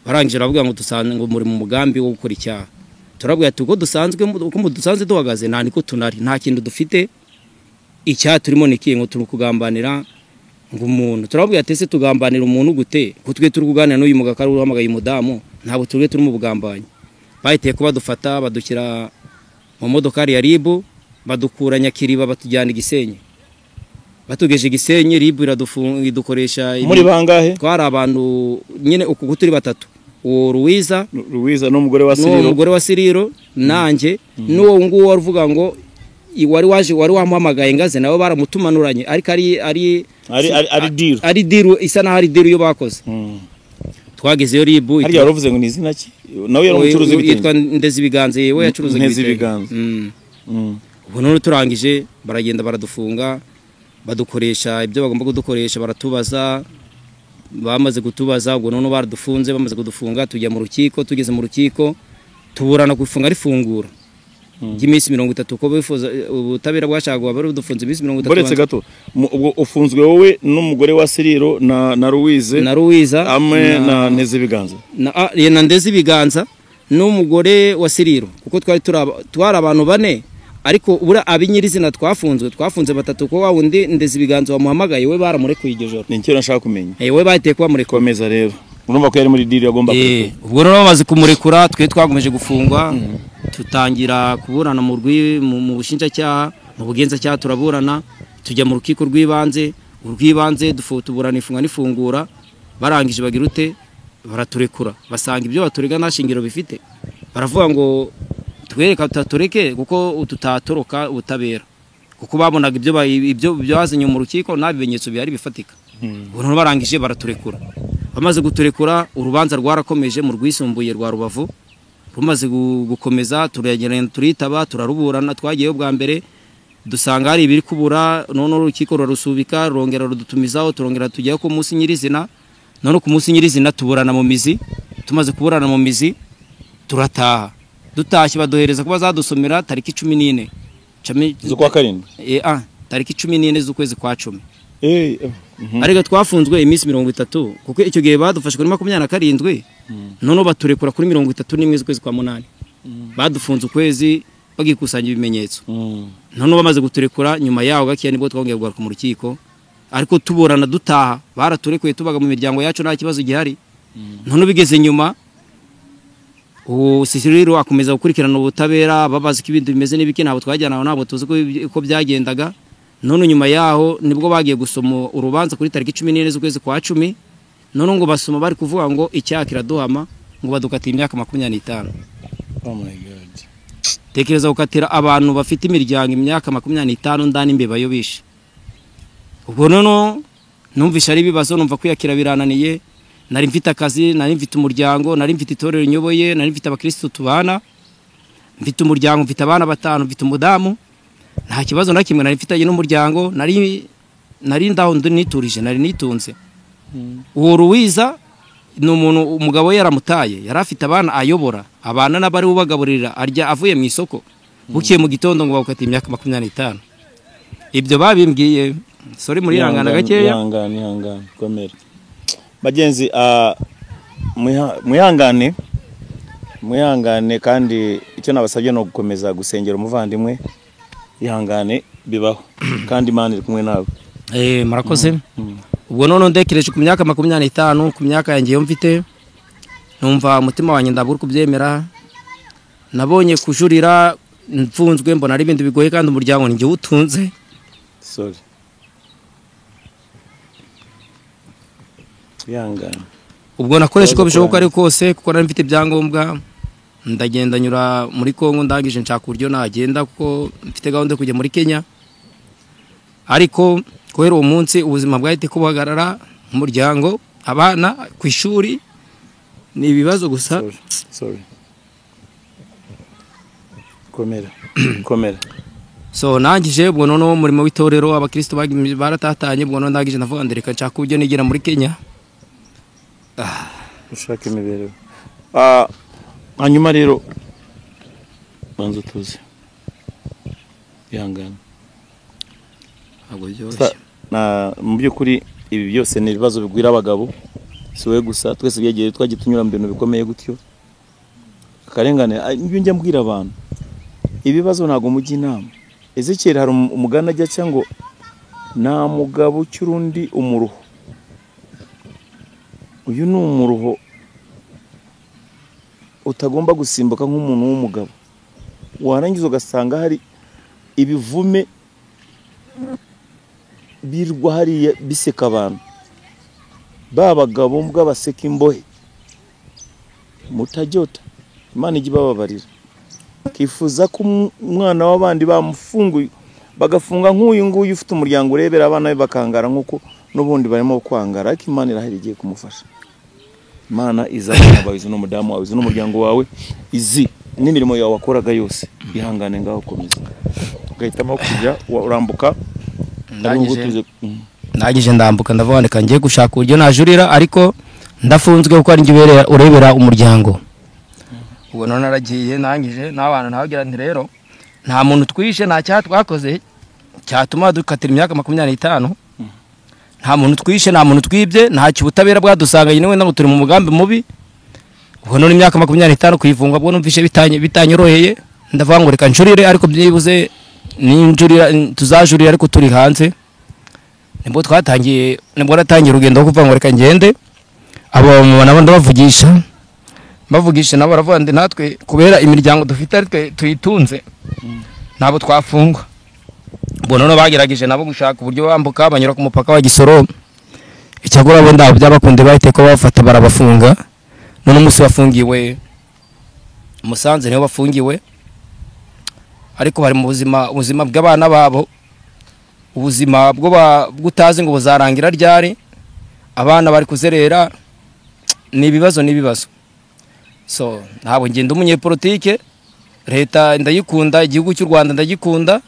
S1: barangije baravuga ngo dusanzwe ngo muri mu mugambi wo gukora icyaha. Turabwiye ati uko dusanzwe uko mudusanze duhagaze nta niko tunari, nta kintu dufite, icyaha turimo ni ngo turi kugambanira ngo umuntu. Turababwira ati ese tugambanira umuntu gute? Ko twe turi kuganira n'uyu mugabo ari uhamagaye umudamu, ntabwo turi turi mu bugambanyi. Bahiteye kuba badufata badukira mu modokari ya RIB, badukura Nyakiriba batujyana Gisenyi. Batugeje Gisenyi RIB iradufunga idukoresha.
S2: Muri bangahe?
S1: Twari abantu nyine uku turi batatu. Uwo Ruwiza
S2: n'umugore wa Siriro,
S1: n'umugore wa Siriro nanjye n'uwo nguwo waruvuga ngo wari waje wari wamuhamagaye ngaze nabo baramutumanuranye, ariko ari
S2: deal,
S1: ari deal isa naho ari deal yo bakoze. Twagezeyo RIB,
S2: hari yaruvuze ngo ni izina ki? Nawe yari umucuruzi w'ibitenge
S1: yitwa Ndezibiganza, yewe yacuruza
S2: ibitenge.
S1: Ubwo none turangije baragenda baradufunga, badukoresha ibyo bagomba kudukoresha, baratubaza. Bamaze kutubaza ubwo none baradufunze, bamaze kudufunga tujya mu rukiko. Tugeze mu rukiko tuburana kufunga rifungura by'iminsi 30 ko bifuza ubutabera bwashagwa bari budufunze iminsi 30.
S2: Boretse gato, ubwo ufunzwe wowe n'umugore wa Siriro na Ruwize,
S1: na Ruwiza
S2: amwe na Ndezibiganza,
S1: na Ndezibiganza n'umugore wa Siriro, kuko twari twari abantu bane, ariko ubura abinyirizina twafunze batatu, ko wa wundi Ndezibiganza wamuhamagaye we baramurekuye iryo joro.
S2: Ni icyo nashaka kumenya.
S1: We bahiteye kuba murekura.
S2: Komeza rero. Urumva ko yari muri deal yagomba
S1: kurekura. Ubwo rero bamaze kumurekura twe twagomeje gufungwa, tutangira kuburana mu bushinjacyaha, mu bugenzacyaha turaburana, tujya mu rukiko rw'ibanze, urw'ibanze tuburana ifunga n'ifungura, barangije bagira ute baraturekura, basanga ibyo baturega nta shingiro bifite, baravuga ngo twereka tutatureke kuko tutatoroka ubutabera, kuko babonaga ibyo byazanye mu rukiko nta bimenyetso bihari bifatika. Ubwo barangije baraturekura. Bamaze guturekura urubanza rwarakomeje mu rwisumbuye rwa Rubavu, rumaze gukomeza turagenda turitaba turaruburana. Twagiyeyo bwa mbere dusanga hari ibiri kubura, none urukiko rurarusubika rurongera rudutumizaho, turongera tujyayo ku munsi nyirizina. None ku munsi nyirizina tuburana mu mizi, tumaze kuburana mu mizi turataha. Dutashye baduhereza kuba zadusomera tariki 14
S2: z'ukwa karindwi,
S1: tariki 14 z'ukwezi kwa 10. Ariko twafunzwe iminsi 30 kuko icyo gihe badufashe kuri 27, none baturekura kuri 31 z'ukwezi kwa 8. Badufunze ukwezi bagikusanya ibimenyetso. None bamaze guturekura nyuma yaho gakiya nibwo twongeye kugaruka mu rukiko, ariko tuburana dutaha baraturekuye tubaga mu miryango yacu nta kibazo gihari. None bigeze nyuma uwo Siriro akomeza gukurikirana ubutabera, babaza ko ibintu bimeze n'ibiki, ntabwo twajyana ntabwo tuzi uko byagendaga. None nyuma yaho nibwo bagiye gusoma urubanza kuri tariki 14 z'ukwezi kwa 10, none ngo basoma bari kuvuga ngo icyaha kiraduhama, ngo badukatira imyaka 25.
S2: Oh my God.
S1: Tekereza gukatira abantu bafite imiryango imyaka 25 ndani imbeba yo bishe. Ubwo none numvisha ari ibibazo, numva kwiyakira birananiye. Nari mfite akazi, nari mfite umuryango, nari mfite itorero nyoboye, nari mfite abakristo tubana, mfite umuryango, mfite abana batanu, mfite umudamu, nta kibazo na kimwe nari mfitanye n'umuryango, nari ndaho niturije, nari nitunze. Uwo Ruwiza ni umuntu umugabo yaramutaye, yari afite abana ayobora, abana n'abari ubagaburira, arya avuye mu isoko. Bukiye mu gitondo ngo bakata imyaka 25. Ibyo babimbwiye, sorry, muri ihangana gakeya.
S2: Ihangane, ihangane, komera. Bagenzi, mwihangane, mwihangane, kandi icyo nabasabye ni ugukomeza gusengera umuvandimwe. Ihangane, bibaho, kandi Imana iri kumwe nawe.
S1: Murakoze. Ubwo none ndekereje ku myaka 25, ku myaka yanjye yo mfite, numva umutima wanjye ndabura kubyemera. Nabonye kujurira mfunzwe, mbona ari ibintu bigoye, kandi umuryango ninjye uwutunze.
S2: Sorry, ihangane.
S1: Ubwo nakoresha uko bishoboka ari kose, kuko nari mfite ibyangombwa, ndagenda nyura muri Kongo, ndangije nshaka uburyo nagenda, kuko mfite gahunda yo kujya muri Kenya. Ariko kubera uwo munsi ubuzima bwahite kubahagarara, umuryango, abana ku ishuri, ni ibibazo gusa.
S2: Sorry, sorry, komera, komera.
S1: So nangije ubwo noneho umurimo w'itorero, abakristo baratatanye. Ubwo noneho ndangije ndavuga, ndereka nshaka uburyo nigira muri Kenya.
S2: Ushaka imibereho. Hanyuma rero banza utuze, ihangane.
S1: Ntabwo byoroshye.
S2: Na mu by'ukuri ibi byose ni ibibazo bigwira abagabo, si wowe gusa, twese byagiye twagiye tunyura mu bintu bikomeye gutyo. Akarengane, nibyo njya mbwira abantu, ibibazo ntabwo mujya inama. Ezekiel hari umugani ajya aca ngo nta mugabo ukiri undi umuruho. Uyu ni umuruho utagomba gusimbuka nk'umuntu w'umugabo, warangiza ugasanga hari ibivume birwa hariya biseka abantu, ba bagabo mbwa baseka imbohe mutajyota. Imana ijya ibababarira, kifuza ko umwana w'abandi bamufunguye, bagafunga nk'uyu nguyu ufite umuryango urebera abana be bakangara nk'uko n'ubundi barimo kwangara, ariko Imana irahari igiye kumufasha. Imana izi abana bawe, izi n'umudamu wawe, izi n'umuryango wawe, izi n'imirimo yawe wakoraga yose. Ihangane, ngaho komeza. Ugahitamo kujya urambuka.
S1: Ndangije ndambuka, ndavuga reka ngiye gushaka uburyo najurira, ariko ndafunzwe kuko ari njye urebera umuryango. Ubwo none naragiye, ndangije n'abantu nababwira nti rero nta muntu twishe, nta cyaha twakoze cyatuma dukatira imyaka 25. Nta muntu twishe, nta muntu twibye, ntacyo ubutabera bwadusanganye wenda ngo turi mu mugambi mubi. Ubwo none imyaka 25 kuyifunga, bwo numvishe bitanyoroheye, ndavuga ngo reka njurire, ariko byibuze ninjurira tuzajurira ariko turi hanze. Nibwo twatangiye, nibwo natangiye urugendo rwo kuvuga ngo reka ngende. Abo nabo ndabavugisha, bavugisha nabo baravuga ndi natwe kubera imiryango dufite ari twe tuyitunze, ntabwo twafungwa. Ubwo none bagerageje nabo gushaka uburyo bambuka, banyura ku mupaka wa Gisoro. Icyakora bo ndabo byabakunde, bahite ko bafata barabafunga. None umunsi bafungiwe Musanze niho bafungiwe, ariko bari mu buzima, ubuzima bw'abana babo, ubuzima bwo bw'utazi ngo buzarangira ryari. Abana bari kuzerera, ni ibibazo, ni ibibazo. So ntabwo ngenda umunyepolitike, leta ndayikunda, igihugu cy'u Rwanda ndagikunda,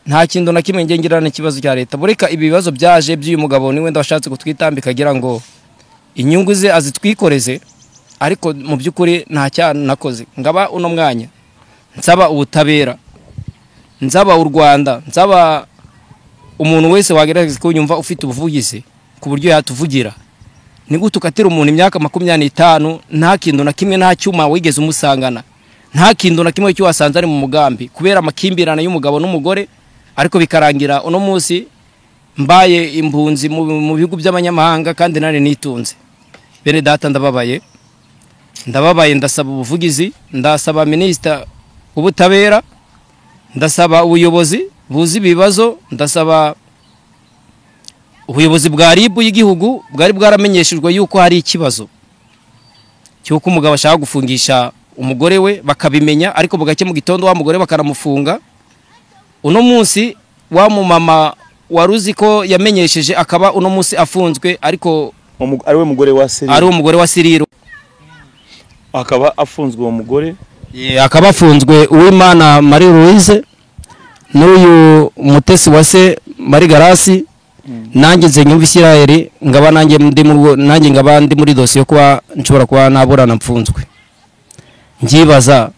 S1: nta kintu na kimwe ngiye ngirana n'ikibazo cya leta. Bureka ibi bibazo byaje by'uyu mugabo ni wenda washatse kutwitambika agira ngo inyungu ze azitwikoreze, ariko mu by'ukuri nta cyaha nakoze. Ngaba uno mwanya nsaba ubutabera, nsaba u Rwanda, nsaba umuntu wese wagerageza kunyumva ufite ubuvugizi ku buryo yatuvugira. Ni gute ukatira umuntu imyaka 25 nta kintu na kimwe, nta cyuma wigeze umusangana, nta kintu na kimwe cyo wasanze ari mu mugambi, kubera amakimbirane y'umugabo n'umugore, ariko bikarangira uno munsi mbaye impunzi mu bihugu by'abanyamahanga kandi nari nitunze. Bene data, ndababaye, ndababaye, ndasaba ubuvugizi, ndasaba minisita w'ubutabera, ndasaba ubuyobozi buzi ibibazo, ndasaba ubuyobozi bwa RIB y'igihugu bwari bwaramenyeshejwe yuko hari ikibazo cy'uko umugabo ashaka gufungisha umugore we, bakabimenya, ariko bugake mu gitondo wa mugore bakanamufunga. Uno munsi wa mumama waruzi ko yamenyesheje akaba uno munsi afunzwe, ariko
S2: ari we mugore wa Siriro,
S1: ari umugore wa Siriro
S2: akaba afunzwe uwo mugore.
S1: Akaba afunzwe Uwimana Marie Louise n'uyu Mutesi wa se Marie Garasi. Nanjye nze nyumva Israel, ngaba nanjye ndi mu nanjye ngaba ndi muri dosiye yo kuba nshobora kuba naburana mfunzwe. Ngibaza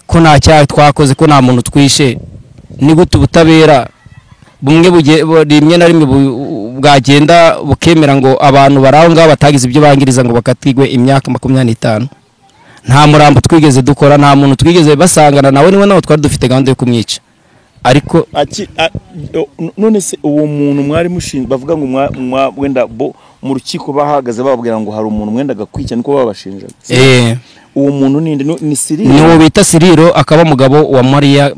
S1: ko nta cyaha twakoze, ko nta muntu twishe, ni gute ubutabera bumwe rimwe na rimwe bwagenda bukemera ngo abantu baraho ngaho batagize ibyo bangiriza ngo bakatigwe imyaka 25. Nta murambo twigeze dukora, nta muntu twigeze basangana nawe, niwe nawe twari dufite gahunda yo kumwica. Ariko
S2: none se uwo muntu mwari mushinzwe bavuga ngo wenda bo mu rukiko bahagaze bababwira ngo hari umuntu mwenda gakwica niko babashinjaga. Uwo muntu ninde? Ni Siriro.
S1: Ni uwo bita Siriro, akaba umugabo wa Maria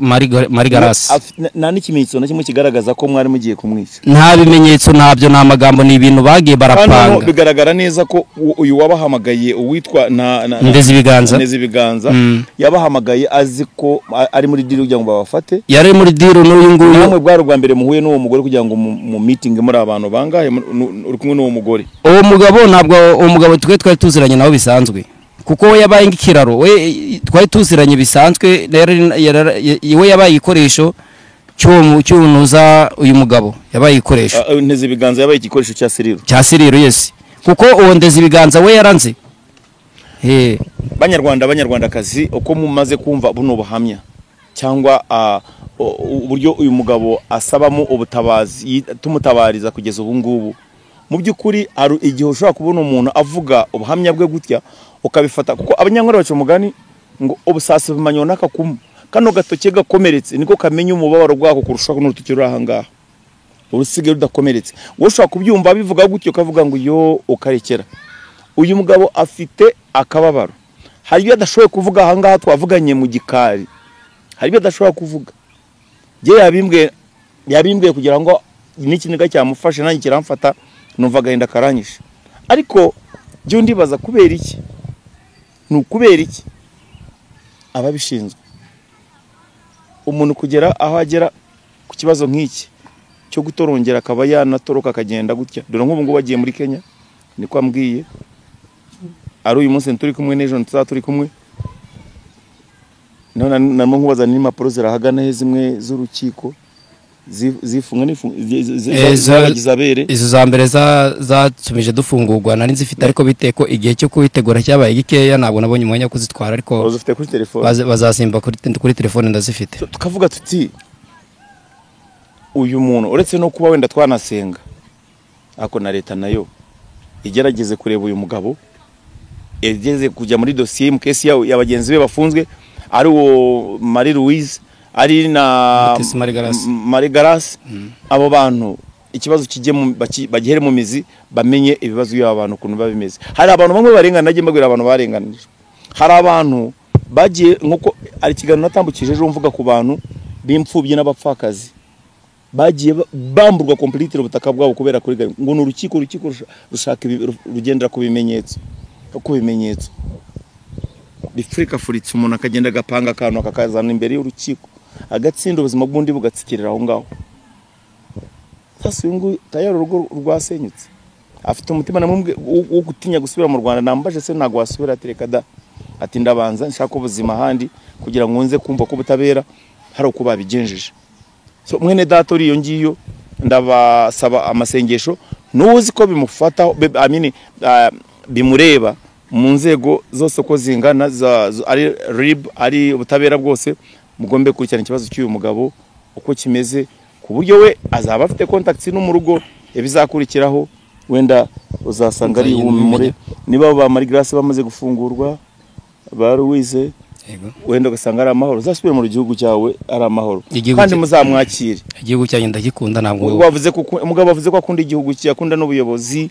S1: Marigarasi.
S2: Nta n'ikimenyetso na kimwe kigaragaza ko mwari mugiye kumwica.
S1: Nta bimenyetso, ntabyo, nta magambo, ni ibintu bagiye barapanga.
S2: Bigaragara neza ko uyu wabahamagaye uwitwa
S1: Ndezi Biganza
S2: yabahamagaye azi ko ari muri deal kugira ngo babafate.
S1: Yari muri deal n'uyu nguyu.
S2: Namwe bwari ubwa mbere muhuye n'uwo mugore kugira ngo mu meeting muri abantu bangahe uri kumwe n'uwo mugore?
S1: Uwo mugabo ntabwo, uwo mugabo twe twari tuziranye nawe bisanzwe. Kuko we yabaye nk'ikiraro, we twari tuziranye bisanzwe, we yabaye igikoresho cy'unuza uyu mugabo, yabaye igikoresho.
S2: Ndezi Biganza yabaye igikoresho cya Siriro.
S1: Cya Siriro, yes. Kuko uwo Ndezi Biganza we yaranze.
S2: Banyarwanda, banyarwandakazi, uko mumaze kumva buno buhamya cyangwa uburyo uyu mugabo asabamo ubutabazi tumutabariza kugeza ubu ngubu, mu by'ukuri ari igihe ushobora kubona umuntu avuga ubuhamya bwe gutya ukabifata, kuko abanyankore baca umugani ngo ubusasi bumanywa n'akakumu, kano gatoke gakomeretse niko kamenya umubabaro gwako kurushaho n'urutoki ruri aha ngaha urusigaye rudakomeretse. Wowe ushobora kubyumva bivuga gutyo ukavuga ngo yo, ukarekera. Uyu mugabo afite akababaro, hari ibyo adashoboye kuvuga aha ngaha twavuganye mu gikari, hari ibyo adashobora kuvuga. Jye yabimbwiye kugira ngo n'ikiniga cyamufashe nanjye kiramfata, numva agahinda karanyishe. Ariko jye ndibaza kubera iki? Ni ukubera iki ababishinzwe umuntu kugera aho agera ku kibazo nk'iki cyo gutorongera akaba yanatoroka akagenda gutya? Dore nk'ubu ngubu bagiye muri Kenya, niko ambwiye, ari uyu munsi turi kumwe n'ejo ntituzaba turi kumwe. None narimo nkubaza n'impapuro zirahagana he zimwe z'urukiko zifunga n'izabere.
S1: Izo za mbere zatumije dufungurwa nari nzifite, ariko biteko igihe cyo kubitegura cyabaye gikeya, ntabwo nabonye umwanya wo kuzitwara, ariko
S2: uzifite kuri telefone,
S1: bazasimba kuri telefone ndazifite.
S2: Tukavuga tuti uyu muntu uretse no kuba wenda twanasenga, ako na leta nayo igerageze kureba uyu mugabo, igeze kujya muri dossier mu case ya bagenzi be bafunzwe, ari uwo Marie Louise, ari na Marie Garasi. Abo bantu ikibazo kijye bagihere mu mizi, bamenye ibibazo by'aba bantu ukuntu babimeze. Hari abantu bamwe barengana, nagiye mbabwira abantu barenganijwe. Hari abantu bagiye, nkuko ari ikiganiro natambukije ejo mvuga ku bantu b'imfubyi n'abapfakazi bagiye bamburwa completely ubutaka bwabo kubera kuri ngo ni urukiko rushaka rugendera ku bimenyetso, ku bimenyetso bifurikafuritse, umuntu akagenda agapanga akantu akakazana imbere y'urukiko agatsinda, ubuzima bw'undi bugatsikirira aho ngaho. Sasa uyu nguyu tayari urugo rwasenyutse, afite umutima namwe wo gutinya gusubira mu Rwanda. Nambaje se ntago wasubira, atereka da, ati ndabanza nshaka ubuzima handi kugira ngo nze kumva ko ubutabera hari uko babigenjeje. So mwene data uri iyo ngiyo, ndabasaba amasengesho, n'uzi ko bimufata amini bimureba mu nzego zose ko zingana, ari RIB, ari ubutabera bwose, mugombe gukurikirana ikibazo cy'uyu mugabo uko kimeze, ku buryo we azaba afite contacts no mu rugo, ibizakurikiraho wenda uzasanga ari ihumure. Niba ba Marie Grace bamaze gufungurwa, ba Louise, wenda ugasanga ari amahoro, uzasubire mu gihugu cyawe ari amahoro, kandi muzamwakire.
S1: Igihugu cyanjye ndagikunda, ntabwo
S2: wavuze ko umugabo avuze ko akunda igihugu cye, akunda n'ubuyobozi,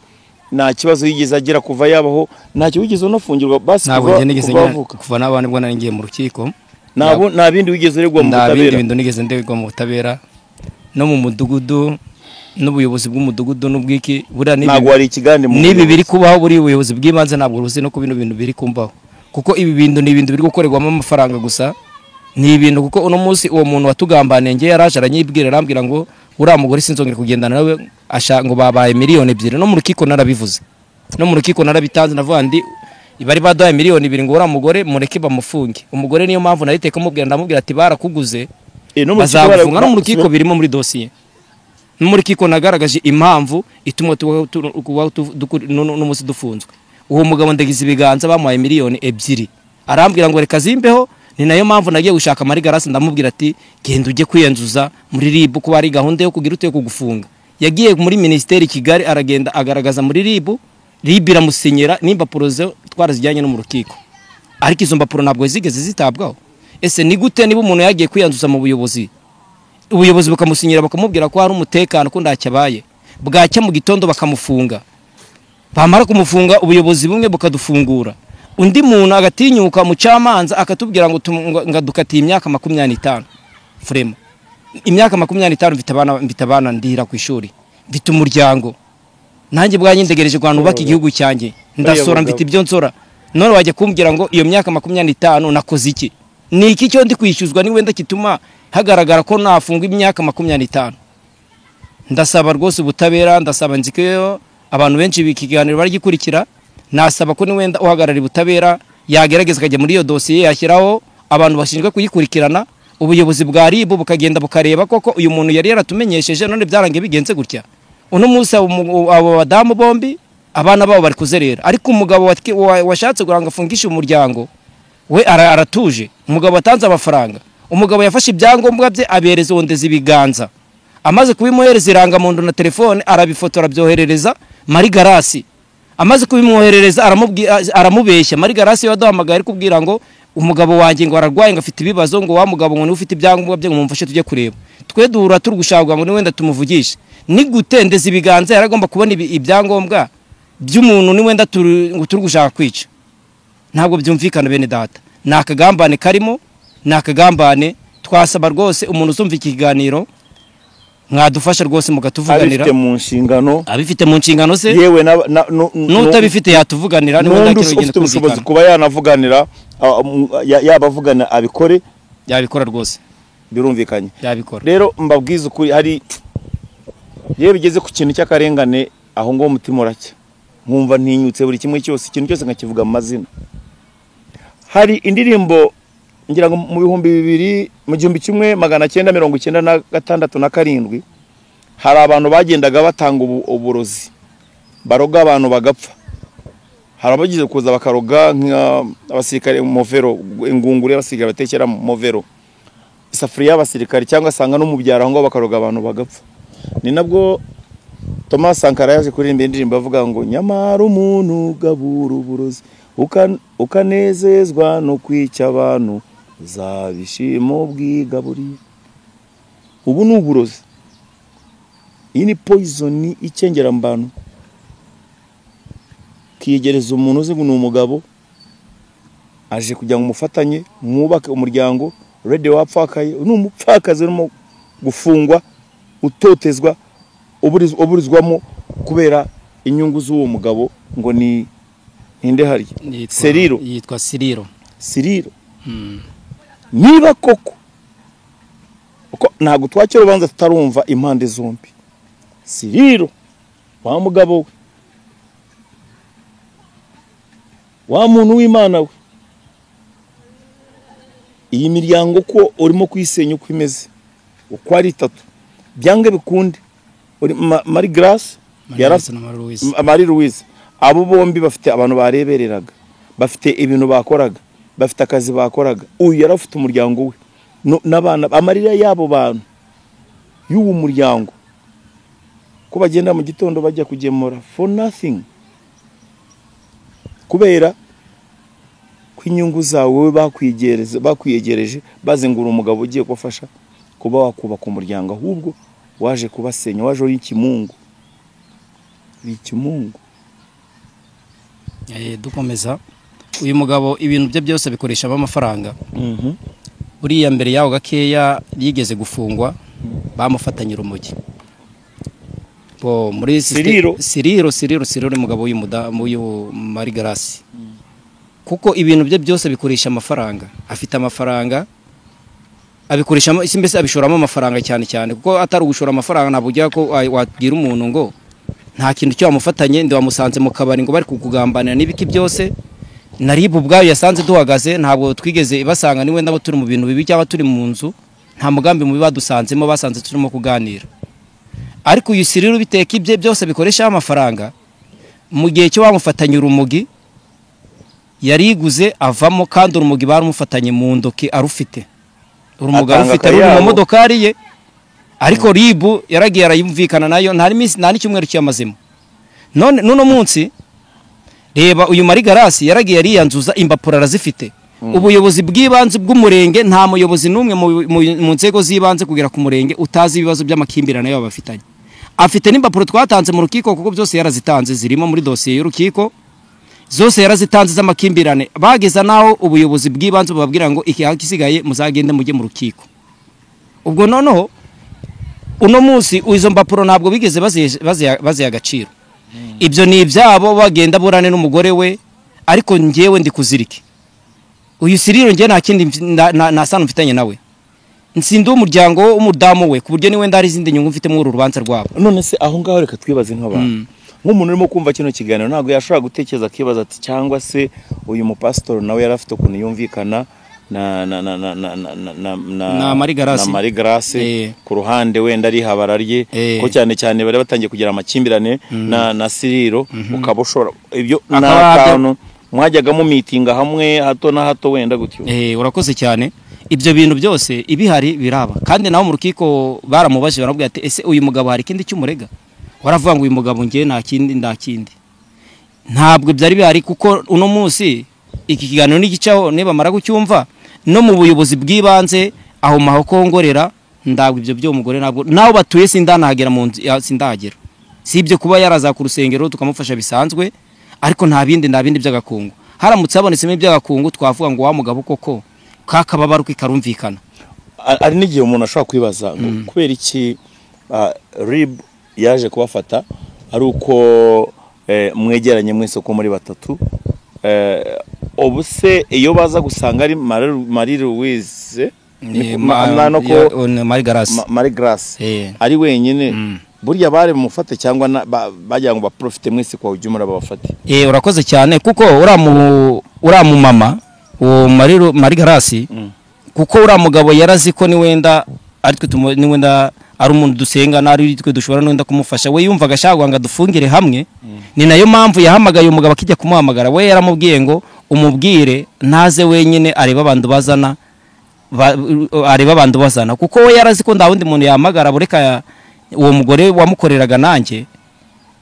S2: nta kibazo yigeze agira kuva yabaho, nta cyo wigeze unafungirwa basi
S1: kuva kuva n'abandi bwo nari ngiye mu rukiko,
S2: nta bindi wigeze uregwa mu butabera,
S1: nta bindi bintu nigeze ndegwa mu butabera no mu mudugudu n'ubuyobozi bw'umudugudu n'ubwiki. Buriya
S2: ntabwo wari ikigande mu
S1: nibi biri kubaho, buri ubuyobozi bw'ibanze ntabwo ruzi no ku bino bintu biri kumbaho, kuko ibi bintu ni ibintu biri gukorerwamo amafaranga gusa, ni ibintu. Kuko uno munsi uwo muntu watugambaniye ngiye yaraje aranyibwira, arambwira ngo uriya mugore sinzongera kugendana nawe, ngo babaye 2 miliyoni. No mu rukiko narabivuze, no mu rukiko narabitanze, navuga ndi bari baduhaye 2 miliyoni ngo uriya mugore mureke bamufunge. Umugore niyo mpamvu nariteka mubwira, ndamubwira ati barakuguze bazagufunga. No mu rukiko birimo muri dossier, no muri rukiko nagaragaje impamvu ituma n'umunsi dufunzwe. Uwo mugabo Ndagize Ibiganza bamuhaye 2 miliyoni, arambwira ngo reka zimbeho Ni nayo mpamvu nagiye gushaka Marie Grace, ndamubwira ati genda ujye kwiyanzuza muri RIB kuba ari gahunda yo kugira ute kugufunga. Yagiye muri ministeri Kigali, aragenda agaragaza muri RIB, RIB iramusinyira n'impapuro ze twarazijyanye no mu rukiko, ariko izo mpapuro ntabwo zigeze zitabwaho. Ese ni gute niba umuntu yagiye kwiyanduza mu buyobozi, ubuyobozi bukamusinyira bakamubwira ko hari umutekano ko ntacyabaye, bwacya mu gitondo bakamufunga, bamara kumufunga ubuyobozi bumwe bukadufungura, undi muntu agatinyuka mu cyamanza akatubwira ngo ngadukatiye imyaka 25 frema, imyaka 25 mfite abana ndihira ku ishuri, mfite umuryango, nanjye bwanjye ndegereje ngo nubake igihugu cyanjye, ndasora mfite ibyo nsora, none wajya kumbwira ngo iyo myaka 25 nakoze iki? Ni iki cyo ndi kwishyuzwa ni wenda kituma hagaragara ko nafungwa imyaka 25? Ndasaba rwose ubutabera, ndasaba nziko abantu benshi bikiganiro bari gikurikira, nasaba ko ni wenda uhagarara ubutabera yagerageza akajya muri iyo dosiye, yashyiraho abantu bashinzwe kuyikurikirana, ubuyobozi bwa RIB bukagenda bukareba koko uyu muntu yari yaratumenyesheje none byarangiye bigenze gutya. Uno munsi abo badamu bombi abana babo bari kuzerera, ariko umugabo washatse kugira ngo afungishe umuryango we aratuje. Umugabo atanze amafaranga, umugabo yafashe ibyangombwa bye abereza wondeza ibiganza, amaze kubimuhereza irangamuntu na telefone arabifotora abyoherereza Marie Grace. Amaze kubimwoherereza aramubeshya. Marie Grace yaduhamagaye ari kubwira ngo umugabo wanjye ngo ararwaye ngo afite ibibazo, ngo wa mugabo ngo ufite ibyangombwa bye ngo mumfashe tujye kureba. Twe duhura turi gushaka ngo ni wenda tumuvugishe. Ni gutendeza ibiganza yaragomba kubona ibyangombwa by'umuntu ni wenda turi gushaka kwica. Ntabwo byumvikana bene data. Ni akagambane karimo, ni akagambane. Twasaba rwose umuntu uzumva ikiganiro mwadufasha rwose mugatuvuganira.
S2: Abifite mu nshingano,
S1: abifite mu nshingano se,
S2: yewe
S1: n'utabifite yatuvuganira,
S2: ni wenda ufite ubushobozi kuba yanavuganira, yabavugana abikore,
S1: yabikora rwose,
S2: birumvikanye
S1: yabikora.
S2: Rero mbabwiza ukuri, hari yewe bigeze ku kintu cy'akarengane aho ngo umutima uracya, nkumva ntinyutse buri kimwe cyose, ikintu cyose nkakivuga mu mazina. Hari indirimbo ngira ngo mu 2000 mu 1996 na 7 hari abantu bagendaga batanga uburozi, baroga abantu bagapfa. Hari abagize kuza bakaroga nk'abasirikare mu movero, ingunguru y'abasirikare batekera mu movero, isafuriya y'abasirikare, cyangwa sanga no mu byaro aho ngo bakaroga abantu bagapfa. Ni nabwo Thomas Sankara yaje kuririmba indirimbo avuga ngo nyamara umuntu gabura uburozi ukanezezwa no kwica abantu zabishimo bwigaburiye. Ubu ni uburozi, iyi ni poison ikengera mbano. Kiyegereza umuntu uzi ngo ni umugabo aje kugira ngo umufatanye mwubake umuryango, ready wapfakaye, ni umupfakazi urimo gufungwa, utotezwa, uburizwamo kubera inyungu z'uwo mugabo ngo ni ninde hari Seriro,
S1: yitwa Siriro.
S2: Siriro niba koko uko ntago twakira ubanza tutarumva impande zombi, Siriro wa mugabo we, wa muntu w'Imana we, iyi miryango ko urimo kuyisenya uko imeze uko ari itatu, byange bikunde Marie Grace Marie Louise, abo bombi bafite abantu barebereraga, bafite ibintu bakoraga, bafite akazi bakoraga. Uyu yarafite umuryango we n'abana, amarira yabo bantu y'uwo muryango ko bagenda mu gitondo bajya kugemura for nothing, kubera ko inyungu zawe bakwiyegereje bazengura umugabo ugiye kubafasha kuba wakubaka umuryango, ahubwo waje kubasenya, waje uri ikimungu, ikimungu.
S1: Dukomeza, uyu mugabo ibintu bye byose bikoresha amafaranga. Buriya mbere yaho gakeya yigeze gufungwa, bamufatanye urumogi. Bo muri
S2: Siriro
S1: Siriro ni mugabo w'uyu Marie Grace. Kuko ibintu bye byose bikoresha amafaranga, afite amafaranga abikoresha mbese abishoramo amafaranga cyane cyane, kuko atari ugushora amafaranga ntabwo ujya ko wabwira umuntu ngo nta kintu cyo wamufatanye, ndi wamusanze mu kabari ngo bari kukugambanira n'ibiki byose. Na RIB ubwayo yasanze duhagaze, ntabwo twigeze ibasanga ni wenda turi mu bintu bibi cyangwa turi mu nzu, nta mugambi mubi badusanzemo, basanze turimo kuganira. Ariko uyu Siriro biteka ibye byose bikoresha amafaranga, mu gihe cyo wamufatanye urumogi Yariguze avamo kandi urumogi barumufatanye mu ndoki arufite. Urumogi arufite ruri mu modokari ye. Ariko RIB yaragiye arayumvikana nayo nta minsi nta n'icyumweru cyamazemo. None nuno munsi reba uyu Marie Grace yaragiye ariyanzuza imbapuro arazifite. Ubuyobozi bw'ibanze bw'umurenge nta muyobozi n'umwe mu nzego z'ibanze kugera ku murenge utazi ibibazo by'amakimbirane yabo bafitanye. Afite n'imbapuro twatanze mu rukiko kuko byose yarazitanze zirimo muri dosiye y'urukiko. Zose yarazitanze z'amakimbirane bageza naho ubuyobozi bw'ibanze bubabwira ngo iki gisigaye muzagende mujye mu rukiko. Ubwo noneho uno munsi izo mbapuro ntabwo bigeze baziha agaciro. Ibyo ni ibyabo bagenda burane n'umugore we, ariko njyewe ndi kuzirike. Uyu Siriro njye nta kindi nta sano mfitanye nawe. Nsindi umuryango w'umudamu we ku buryo niwe ndari izindi nyungu mfite muri uru rubanza rwabo.
S2: None se aho ngaho reka twibaze nk'abantu. Nk'umuntu urimo kumva kino kiganiro ntabwo yashobora gutekereza akibaza ati cyangwa se uyu mupasitori nawe yari afite ukuntu yumvikana na na na na na na na na Marie Grace ku ruhande wenda ari habara rye ko cyane cyane bari batangiye kugira amakimbirane na Siriro ukaba ushobora ibyo n'akantu mwajyaga mu meeting hamwe hato na hato wenda gutyo.
S1: Urakoze cyane. Ibyo bintu byose ibihari biraba kandi naho mu rukiko baramubaje barabwira ati ese uyu mugabo hari ikindi cy'umurega? Waravuga ngo uyu mugabo ngiye nta kindi nta kindi. Ntabwo byari bihari kuko uno munsi iki kiganiro n'igicaho niba mara gucyumva no mu buyobozi bw'ibanze aho mahoko ngorera ndabwo ibyo byo mugore ntabwo naho batuye sindanahagera mu nzu sindahagera. Sibyo kuba yaraza ku rusengero tukamufasha bisanzwe ariko nta bindi by'agakungu. Haramutse habonetsemo iby'agakungu twavuga ngo wa mugabo koko kakababaruka karumvikana.
S2: Ari n'igihe umuntu ashobora kwibaza ngo kubera iki RIB yaje kubafata ari uko mwegeranye mwese ko muri batatu. Ubu se iyo baza gusanga ari Marie Louise Marie Grace ari wenyine burya bare mufate cyangwa bagira ngo baprofite mwese kwa ujumura babafate.
S1: Urakoze cyane kuko ura mu mama uwo Marie Grace kuko ura mugabo yarazi ko ni wenda ari twe ni wenda ari umuntu dusenga nari twe dushobora nenda kumufasha we yumvaga ashaka ngo dufungire hamwe. Ni nayo mpamvu yahamagaye umugabo akijya kumuhamagara we yaramubwiye ngo umubwire ntaze wenyine areba abantu bazana areba abantu bazana kuko we yarazi ko ndawundi muntu yahamagara bureka uwo mugore wamukoreraga nanjye.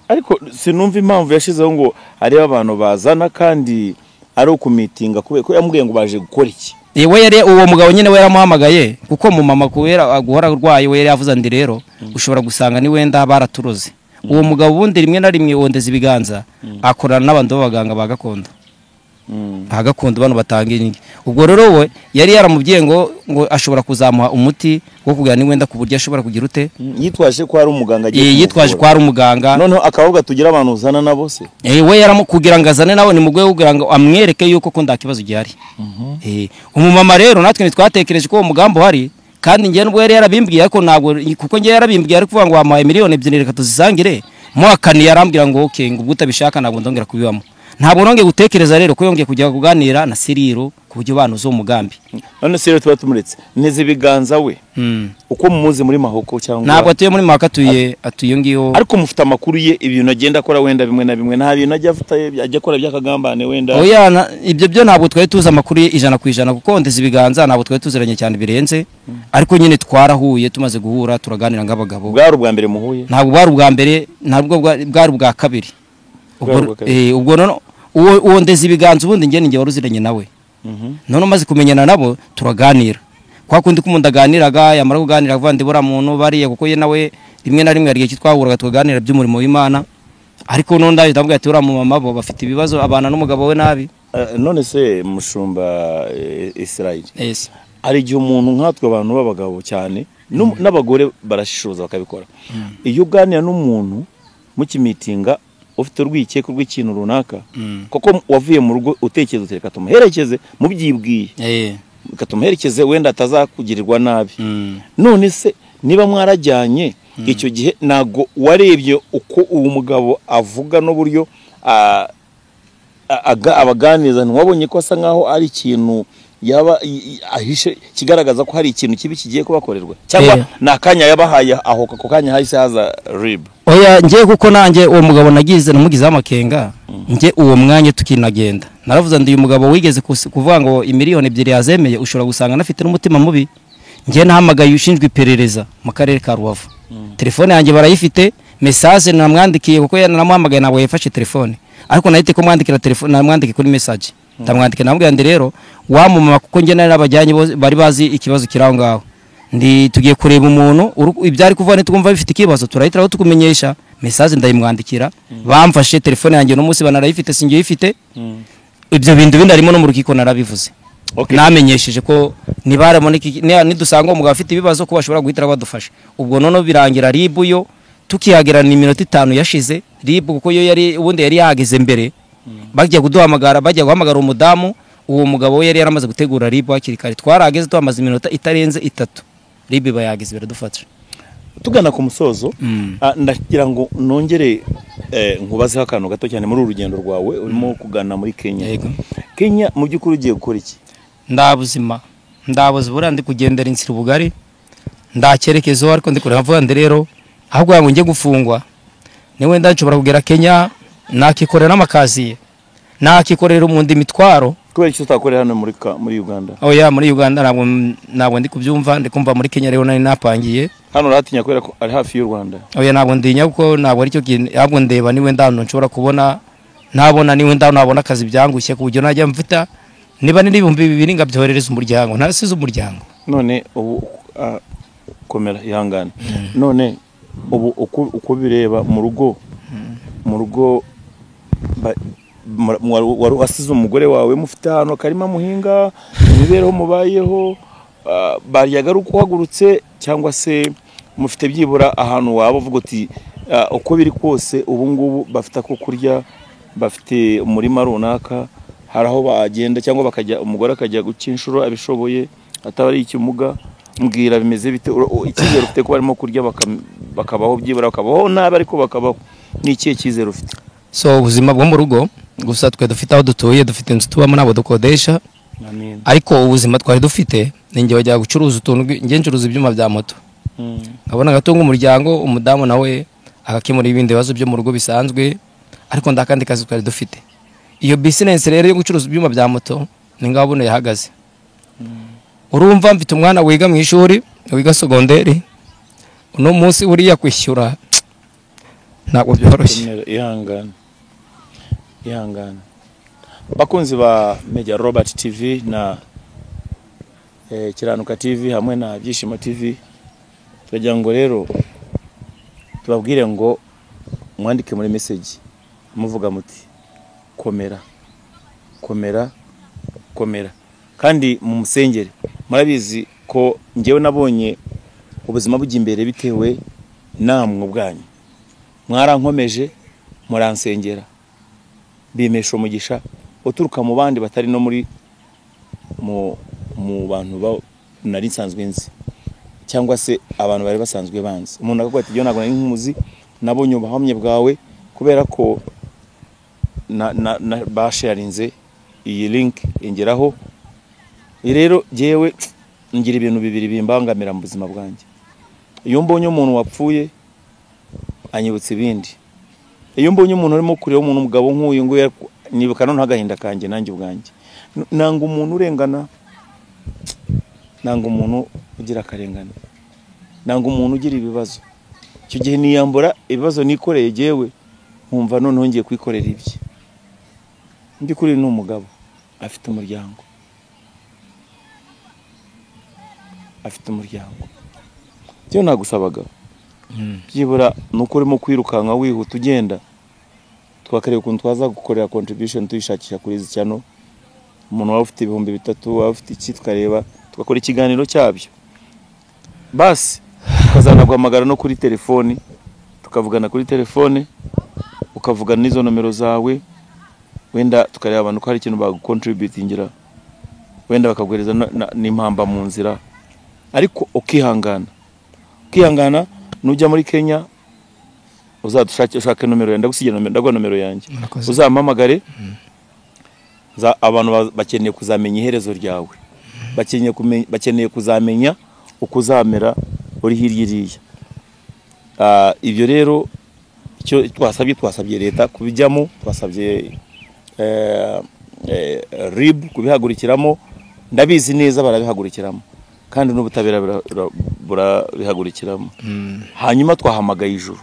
S2: Ariko sinumva impamvu yashizeho ngo areba abantu bazana kandi ari ukumitinga kubera ko yamubwiye ngo baje gukora iki.
S1: We yari uwo mugabo nyine we yaramuhamagaye kuko mu mama kubera guhora arwaye we yari yavuze andi rero ushobora gusanga ni wenda baraturoze. Uwo mugabo ubundi rimwe na rimwe wondeza ibiganza akorana n'abantu b'abaganga ba gakondo. Ba gakondo bano batanga ingi. Ubwo rero we yari yaramubwiye ngo ashobora kuzamuha umuti wo kugira ni wenda ku buryo ashobora kugira ute.
S2: Yitwaje ko ari umuganga agiye.
S1: Yitwaje ko ari umuganga.
S2: Noneho akavuga tugira abantu uzana nabo se.
S1: We yaramukugira ngo azane nabo ni mugwe kugira ngo amwereke yuko ko nda kibazo gihari. Umumama rero natwe ntitwatekereje ko uwo mugambo hari kandi ngiye nubwo yari yarabimbwiye ariko ntabwo kuko ngiye yarabimbwiye ari kuvuga ngo wamuhaye miliyoni 2 reka tuzisangire muhakaniye yarambwira ngo okay ngo ubwo utabishaka ntabwo ndongera kubibamo. Ntabwo nongeye gutekereza rero ko yongeye kujya kuganira na Siriro ku buryo banuzo umugambi.
S2: None Siriro tuba tumuretse neze ibiganza we uko mumuzi muri Mahoko cyangwa
S1: ntabwo atuye muri Mahoko atuye ngiyo
S2: ariko mufite amakuru ye ibintu agenda akora wenda bimwe na bimwe nta bintu ajya afata ajya akora by'akagambane wenda.
S1: Oya ibyo byo ntabwo twari tuzi amakuru ye 100% kuko ndeze ibiganza ntabwo twari tuziranye cyane birenze ariko nyine twarahuye tumaze guhura turaganira ng'abagabo.
S2: Bwari ubwa mbere muhuye?
S1: Ntabwo bwari ubwa mbere ntabwo bwari ubwa kabiri. Ubwo none uwo ndeze ibiganza ubundi ngiye ninjye waruziranye nawe. None umaze kumenyana nabo turaganira. Kwa kundi ko umuntu aganiraga yamara kuganira avuga ndi bura muntu bariye kuko ye nawe rimwe na rimwe hari igihe twahuraga tukaganira by'umurimo w'Imana. Ariko none ndaje ndabwira ati ura mu mama bo bafite ibibazo abana n'umugabo we nabi.
S2: None se mushumba Israel.
S1: Yes.
S2: Ari igihe umuntu nkatwe abantu b'abagabo cyane n'abagore barashishoza bakabikora. Iyo uganira n'umuntu mukimitinga ufite urwikeko rw'ikintu runaka koko wavuye mu rugo utekereza utereka tumuherekeze mubyibwiye katumuherekeze wenda atazakugirirwa nabi. None se niba mwarajyanye icyo gihe nago warebye uko uwo mugabo avuga n'uburyo abaganiriza ntiwabonye ko asa nkaho ari ikintu yaba ahishe kigaragaza ko hari ikintu kibi kigiye kubakorerwa cyangwa nakanya yabahaye aho kako kanya hahise haza RIB?
S1: Oya ngiye kuko nanjye uwo mugabo nagize namugize amakenga nge uwo mwanya tukinagenda Naravuze ndi uyu mugabo wigeze kuvuga ngo imiliyoni 2 yazemeye, ushobora gusanga anafite n'umutima mubi. Njye nahamagaye ushinzwe iperereza mu karere ka Rubavu, telefone yanjye barayifite, message namwandikiye kuko naramuhamagaye ntabwo yafashe telefone, ariko nahite ko mwandikira telefone, namwandike kuri message, ndamwandikira namubwira ndi rero wamumama, kuko njye nari nabajyanye bari bazi ikibazo kiri aho ngaho, ndi tugiye kureba umuntu ibyari kuvuga nitwumva bifite ikibazo turahita aho tukumenyesha. Message ndayimwandikira, bamfashe telefone yanjye no munsi banarayifite, singiye ifite. Ibyo bintu bindi harimo no mu rukiko narabivuze. Namenyesheje ko nibaraboneka nidusanga umugabo afite ibibazo ko bashobora guhitira badufasha. Ubwo noneho birangira RIB yo tukihagera ni iminota 5 yashize RIB, kuko yo yari ubundi yari yahageze mbere, bagiye kuduhamagara, bagiye guhamagara umudamu, uwo mugabo we yari yaramaze gutegura RIB hakiri kare. Twarageze tuhamaze iminota itarenze 3, RIB bayageze biradufasha.
S2: Tugana ku musozo, ndagira ngo nongere nkubazeho akantu gato cyane muri uru rugendo rwawe urimo kugana muri Kenya. Kenya mu by'ukuri ugiye gukora iki?
S1: Ndabuzima, ndabuze buriya ndi kugendera inzira ubugari, ndakerekezo ariko ndi kureba mvuga ndi rero ahubwo ngo njye gufungwa ni wenda nshobora kugera Kenya nakikorera n'amakaziye, nakikorera umundi mitwaro.
S2: Kubera icyo utakorera hano muri Uganda?
S1: Oya, muri Uganda ntabwo ndi kubyumva, ndi kumva muri Kenya rero nari napangiye.
S2: Hano uratinya kubera ko ari hafi y'u Rwanda?
S1: Oya, ntabwo ndinya kuko ntabwo aricyo kintu, ahubwo ndeba ni wenda hano nshobora kubona, ntabona ni wenda nabona akazi byangushye ku buryo najya mfita niba ni 2000 ngabyoherereza umuryango, ntasize umuryango.
S2: None ubu komera ihangane. None ubu uko bireba mu rugo, mu rugo wari wasize umugore wawe mufite ahantu karima muhinga, imibereho mubayeho, baryaga ari uko uhagurutse cyangwa se mufite byibura ahantu waba uvuga uti uko biri kose ubu ngubu bafite ko kurya, bafite umurima runaka, hari aho bagenda cyangwa bakajya, umugore akajya guca inshuro abishoboye ataba ari ikimuga. Mbwira bimeze bite, icyizere ufite ko barimo kurya bakabaho byibura, bakabaho nabi ariko bakabaho, ni ikihe cyizere ufite?
S1: So ubuzima bwo mu rugo gusa twe dufite aho dutuye, dufite inzu tubamo nabo dukodesha. Ariko ubuzima twari dufite ni njye wajya gucuruza utuntu, njye ncuruza ibyuma bya moto, nkabona gatunga umuryango, umudamu nawe agakemura ibindi bibazo byo mu rugo bisanzwe, ariko ndakandi kazi twari dufite. Iyo business rero yo gucuruza ibyuma bya moto ni ngaho buno yahagaze. Urumva mfite umwana wiga mu ishuri, wiga segonderi, uno munsi uriya kwishyura ntabwo byoroshye.
S2: Ihangane, ihangane. Bakunzi ba Media Robert TV na Kiranuka TV hamwe na Byishimo TV, turagira ngo rero tubabwire ngo mwandike muri message muvuga muti komera, komera, komera, kandi mu musengere. Murabizi ko njyewe nabonye ubuzima bujya imbere bitewe namwe ubwanyu, mwarankomeje muransengera, bimesha umugisha uturuka mu bandi batari no muri mu bantu nari nsanzwe nzi, cyangwa se abantu bari basanzwe banzi. Umuntu akavuga ati ntabwo nari nkumuzi, nabonye ubuhamya bwawe kubera ko na basharinze iyi link ingeraho. Rero jewe ngira ibintu bibiri bimbangamira mu buzima bwanjye. Iyo mbonye umuntu wapfuye anyibutsa ibindi, iyo mbonye umuntu urimo kureba umuntu umugabo nk'uyu nguyu nibuka none agahinda kanjye nanjye ubwanjye. Nanga umuntu urengana, nanga umuntu ugira akarengane, nanga umuntu ugira ibibazo. Icyo gihe niyambura ibibazo nikoreye jewe, nkumva noneho ngiye kwikorera ibye. Ndi kuri ni umugabo afite umuryango, afite umuryango. Cyo nagusabaga byibura nuko urimo kwirukanka wihuta ugenda, twakareba ukuntu twaza gukorera contribution tuyishakisha kuri izi channel. Umuntu waba ufite 3000, waba ufite iki, tukareba tugakora ikiganiro cyabyo, basi tukazanaguhamagara no kuri telefoni, tukavugana kuri telefone, ukavugana n'izo nomero zawe, wenda tukareba abantu ko hari ikintu bagucontributingira, wenda bakaguhereza n'impamba mu nzira. Ariko ukihangana, ukihangana. Nujya muri Kenya uzadushake, ushake nomero yanjye, ndagusigira nomero, ndaguha nomero yanjye, uzampamagare. Abantu bakeneye kuzamenya iherezo ryawe, bakeneye kuzamenya uko uzamera uri hirya iriya. Ibyo rero icyo twasabye, twasabye leta kubijyamo, twasabye RIB kubihagurikiramo, ndabizi neza barabihagurikiramo kandi n'ubutabera burabihagurikiramo. Hanyuma twahamagaye ijuru,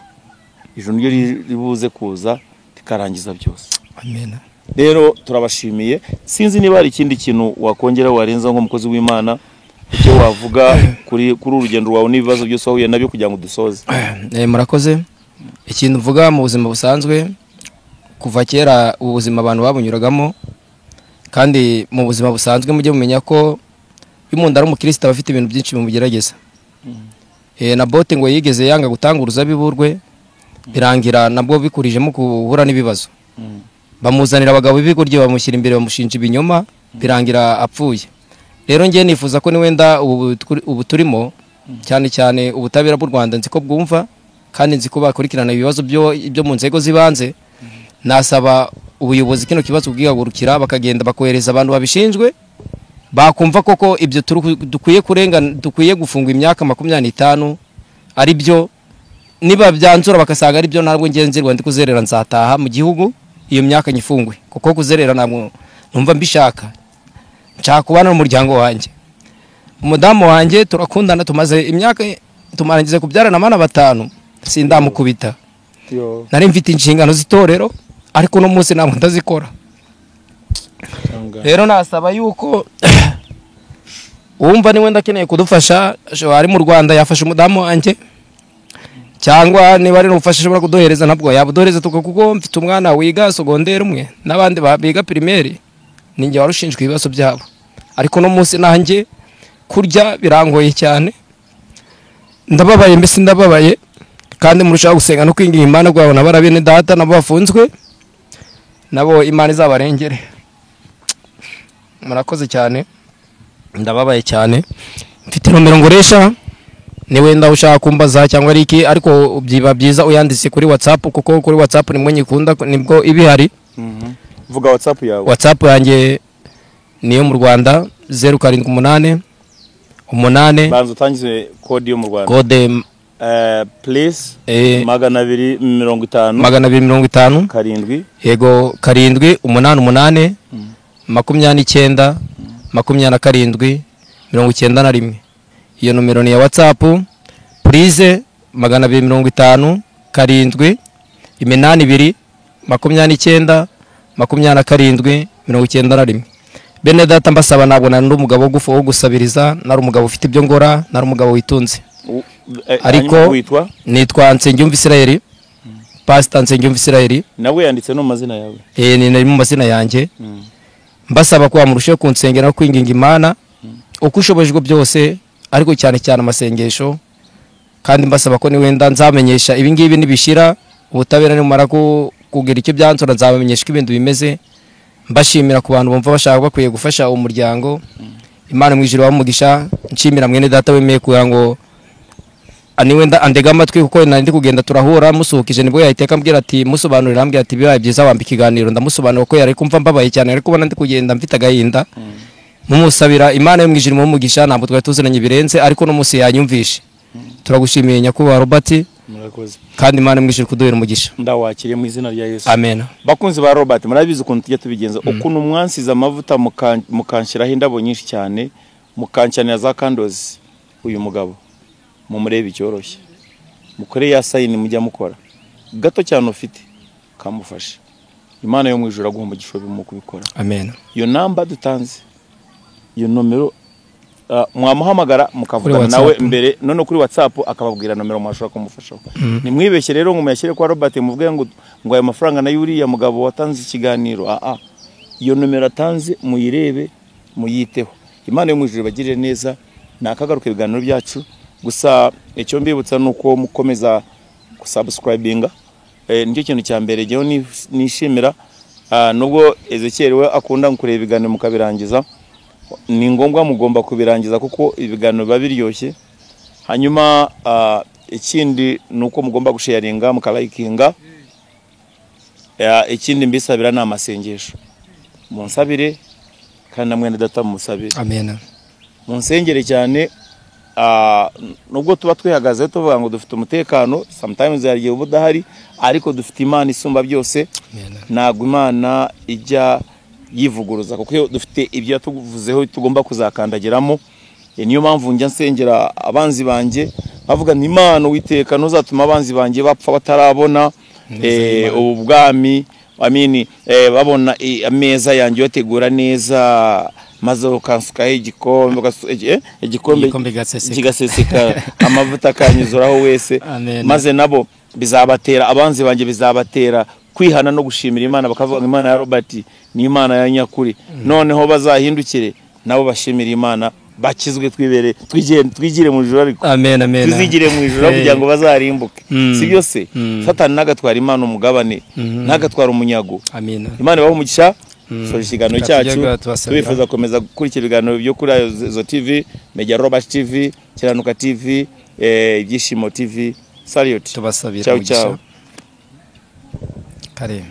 S2: ijuru niryo ribuze kuza rikarangiza byose.
S1: Amen.
S2: Rero turabashimiye, sinzi niba hari ikindi kintu wakongera warenza nk'umukozi w'Imana, icyo wavuga kuri urugendo rwawe n'ibibazo byose wahuye nabyo kugira ngo dusoze.
S1: Murakoze. Ikintu mvuga mu buzima busanzwe, kuva kera ubuzima abantu babunyuragamo, kandi mu buzima busanzwe mujye mumenya ko iyo umuntu ari umukristo aba afite ibintu byinshi bimugerageza. Nabote ngo yigeze yanga gutanga uruzabibu rwe, birangira nabwo bikurijemo guhura n'ibibazo. Bamuzanira abagabo b'ibigoryi bamushyira imbere bamushinja ibinyoma, birangira apfuye. Rero ngiye nifuza ko ni wenda ubu turimo cyane cyane ubutabera bw'u Rwanda nzi ko bwumva kandi nzi ko bakurikirana ibibazo byo mu nzego zibanze. Nasaba ubuyobozi kino kibazo kubwihagurukira, bakagenda bakohereza abantu babishinzwe bakumva koko ibyo dukwiye kurenga, dukwiye gufungwa imyaka 25 ari byo. Niba byanzura bakasanga ari byo, ntabwo ngenzirwa ndi kuzerera, nzataha mu gihugu iyo myaka nyifungwe, kuko kuzerera ntabwo numva mbishaka. Nshaka kubana n'umuryango wanjye. Umudamu wanjye turakundana, tumaze imyaka tumarangize kubyarana abana 5, sindamukubita. Nari mfite inshingano z'itorero ariko no munsi ntabwo ndazikora. Rero nasaba yuko uwumva ni wenda akeneye kudufasha ari mu Rwanda yafasha umudamu wanjye, cyangwa niba ari n'ubufasha ashobora kuduhereza nabwo yabuduhereza, kuko mfite umwana wiga secondaire umwe n'abandi biga primaire, ninjye warushinjwe ibibazo byabo. Ariko no munsi nanjye kurya birangoye cyane, ndababaye, mbese ndababaye. Kandi murushaho gusenga no kwinginga Imana rwabo barabene data nabo bafunzwe, nabo Imana izabarengere. Murakoze cyane, ndababaye cyane. Mfite nomero ngoresha ni wenda ushaka kumbaza cyangwa ari iki, ariko byiba byiza uyanditse kuri WhatsApp, kuko kuri WhatsApp nimwe nyikunda nibwo ibihari.
S2: Vuga WhatsApp yawe.
S1: WhatsApp yanjye niyo mu Rwanda 078 8,
S2: banza utangize code yo mu Rwanda,
S1: code
S2: please 250
S1: 250
S2: 7,
S1: yego 7 8 8 29 27 91. Iyo nomero ni ya WhatsApp. Please 250 7 82 29 27 91. Bene data mbasaba, ntabwo nari umugabo wo gusabiriza, nari umugabo ufite ibyo ngora, nari umugabo witunze. Ariko nitwa Nsengiyumva Israel, Pastor Nsengiyumva Israel.
S2: Nawe yanditse no mazina yawe?
S1: Ni mu mazina yanjye. Mbasaba ko murusheho kunsengera no kwinginga Imana uko ushobojwe byose, ariko cyane cyane amasengesho. Kandi mbasaba ko ni wenda nzamenyesha ibi ngibi nibishira ubutabera nimara kugira icyo byanzura, nzabamenyesha ko ibintu bimeze. Mbashimira ku bantu bumva bashaka bakwiye gufasha umuryango. Imana mu ijuru bamugisha. Nshimira mwene data wemeye kugira ngo ani wenda andega amatwi, kuko nari ndi kugenda turahura musuhukije, nibwo yahiteka ambwira ati musobanurira, ambwira ati bibaye byiza wamba ikiganiro. Ndamusobanura ko yari kumva mbabaye cyane, ariko ubona ndi kugenda mfite agahinda. Mumusabira Imana yo mu ijuru mumugisha, ntabwo twari tuziranye birenze, ariko no munsi yanyumvishe. Turagushimiye nyakubahwa Robert.
S2: Murakoze.
S1: Kandi Imana mu ijuru kuduhera umugisha.
S2: Ndawakiriye mu izina rya Yesu.
S1: Amen.
S2: Bakunzi ba Robert, murabizi ukuntu tujya tubigenza, ukuntu mwansize amavuta mukanshyiraho indabo nyinshi cyane, mukancanira za kandozi. Uyu mugabo mumurebe icyoroshye, mukore ya sayini mujya mukora gato cyane ufite kamufashe. Imana yo mu ijuru aguha umugisha mu kubikora.
S1: Amen.
S2: Iyo namba dutanze, iyo nomero mwamuhamagara mukavugana nawe mbere, none kuri WhatsApp akababwira nomero mwashobora kumufashaho. Nimwibeshye rero ngo muyashyire kwa Robert muvuge ngo ayo mafaranga nayo uriya mugabo watanze ikiganiro. Iyo nomero atanze muyirebe, muyiteho. Imana yo mu ijuru ibagirire neza. Nakagaruka ibiganiro byacu. Gusa icyo mbibutsa nuko mukomeza gusubscribinga, nicyo kintu cya mbere ngewe nishimira. Nubwo Ezekiel we akunda kureba ibiganiro mukabirangiza, ni ngombwa mugomba kubirangiza kuko ibiganiro biba biryoshye. Hanyuma ikindi nuko mugomba gusharinga mukalikinga. Ikindi mbisabira ni amasengesho, munsabire kandi namwe data musabire.
S1: Amen.
S2: Munsengere cyane. Nubwo tuba twihagaze tuvuga ngo dufite umutekano, sometimes hari ubudahari, ariko dufite Imana isumba byose. Ntabwo Imana ijya yivuguruza, kuko iyo dufite ibyo yatuvuzeho tugomba kuzakandagiramo. Niyo mpamvu njya nsengera abanzi banjye bavuga nti Imana Uwiteka ntuzatuma abanzi banjye bapfa batarabona ubu bwami, amini, babona ameza yanjye uyategura neza, maze ukansukaho igikombe, igikombe kigaseseka, amavuta akanyuzuraho wese, maze nabo bizabatera, abanzi banjye bizabatera kwihana no gushimira Imana, bakavuga Imana ya Robert ni Imana ya nyakuri. Noneho bazahindukire nabo bashimira Imana, bakizwe, twibere, twigire mu ijuru, ariko
S1: amen, amen,
S2: tuzigire mu ijuru kugira ngo bazarimbuke. Si byose Satani nagatwara Imana umugabane, nagatwara umunyago.
S1: Amen.
S2: Imana ibahe umugisha. Soje ikiganiro cyacu, tubifuza gukomeza gukurikira ibiganiro byo kuri Izo TV, Media Robert TV, Kiranuka TV, Ibyishimo TV. Salute.
S1: Tubasabira
S2: umugisha.
S1: Kare.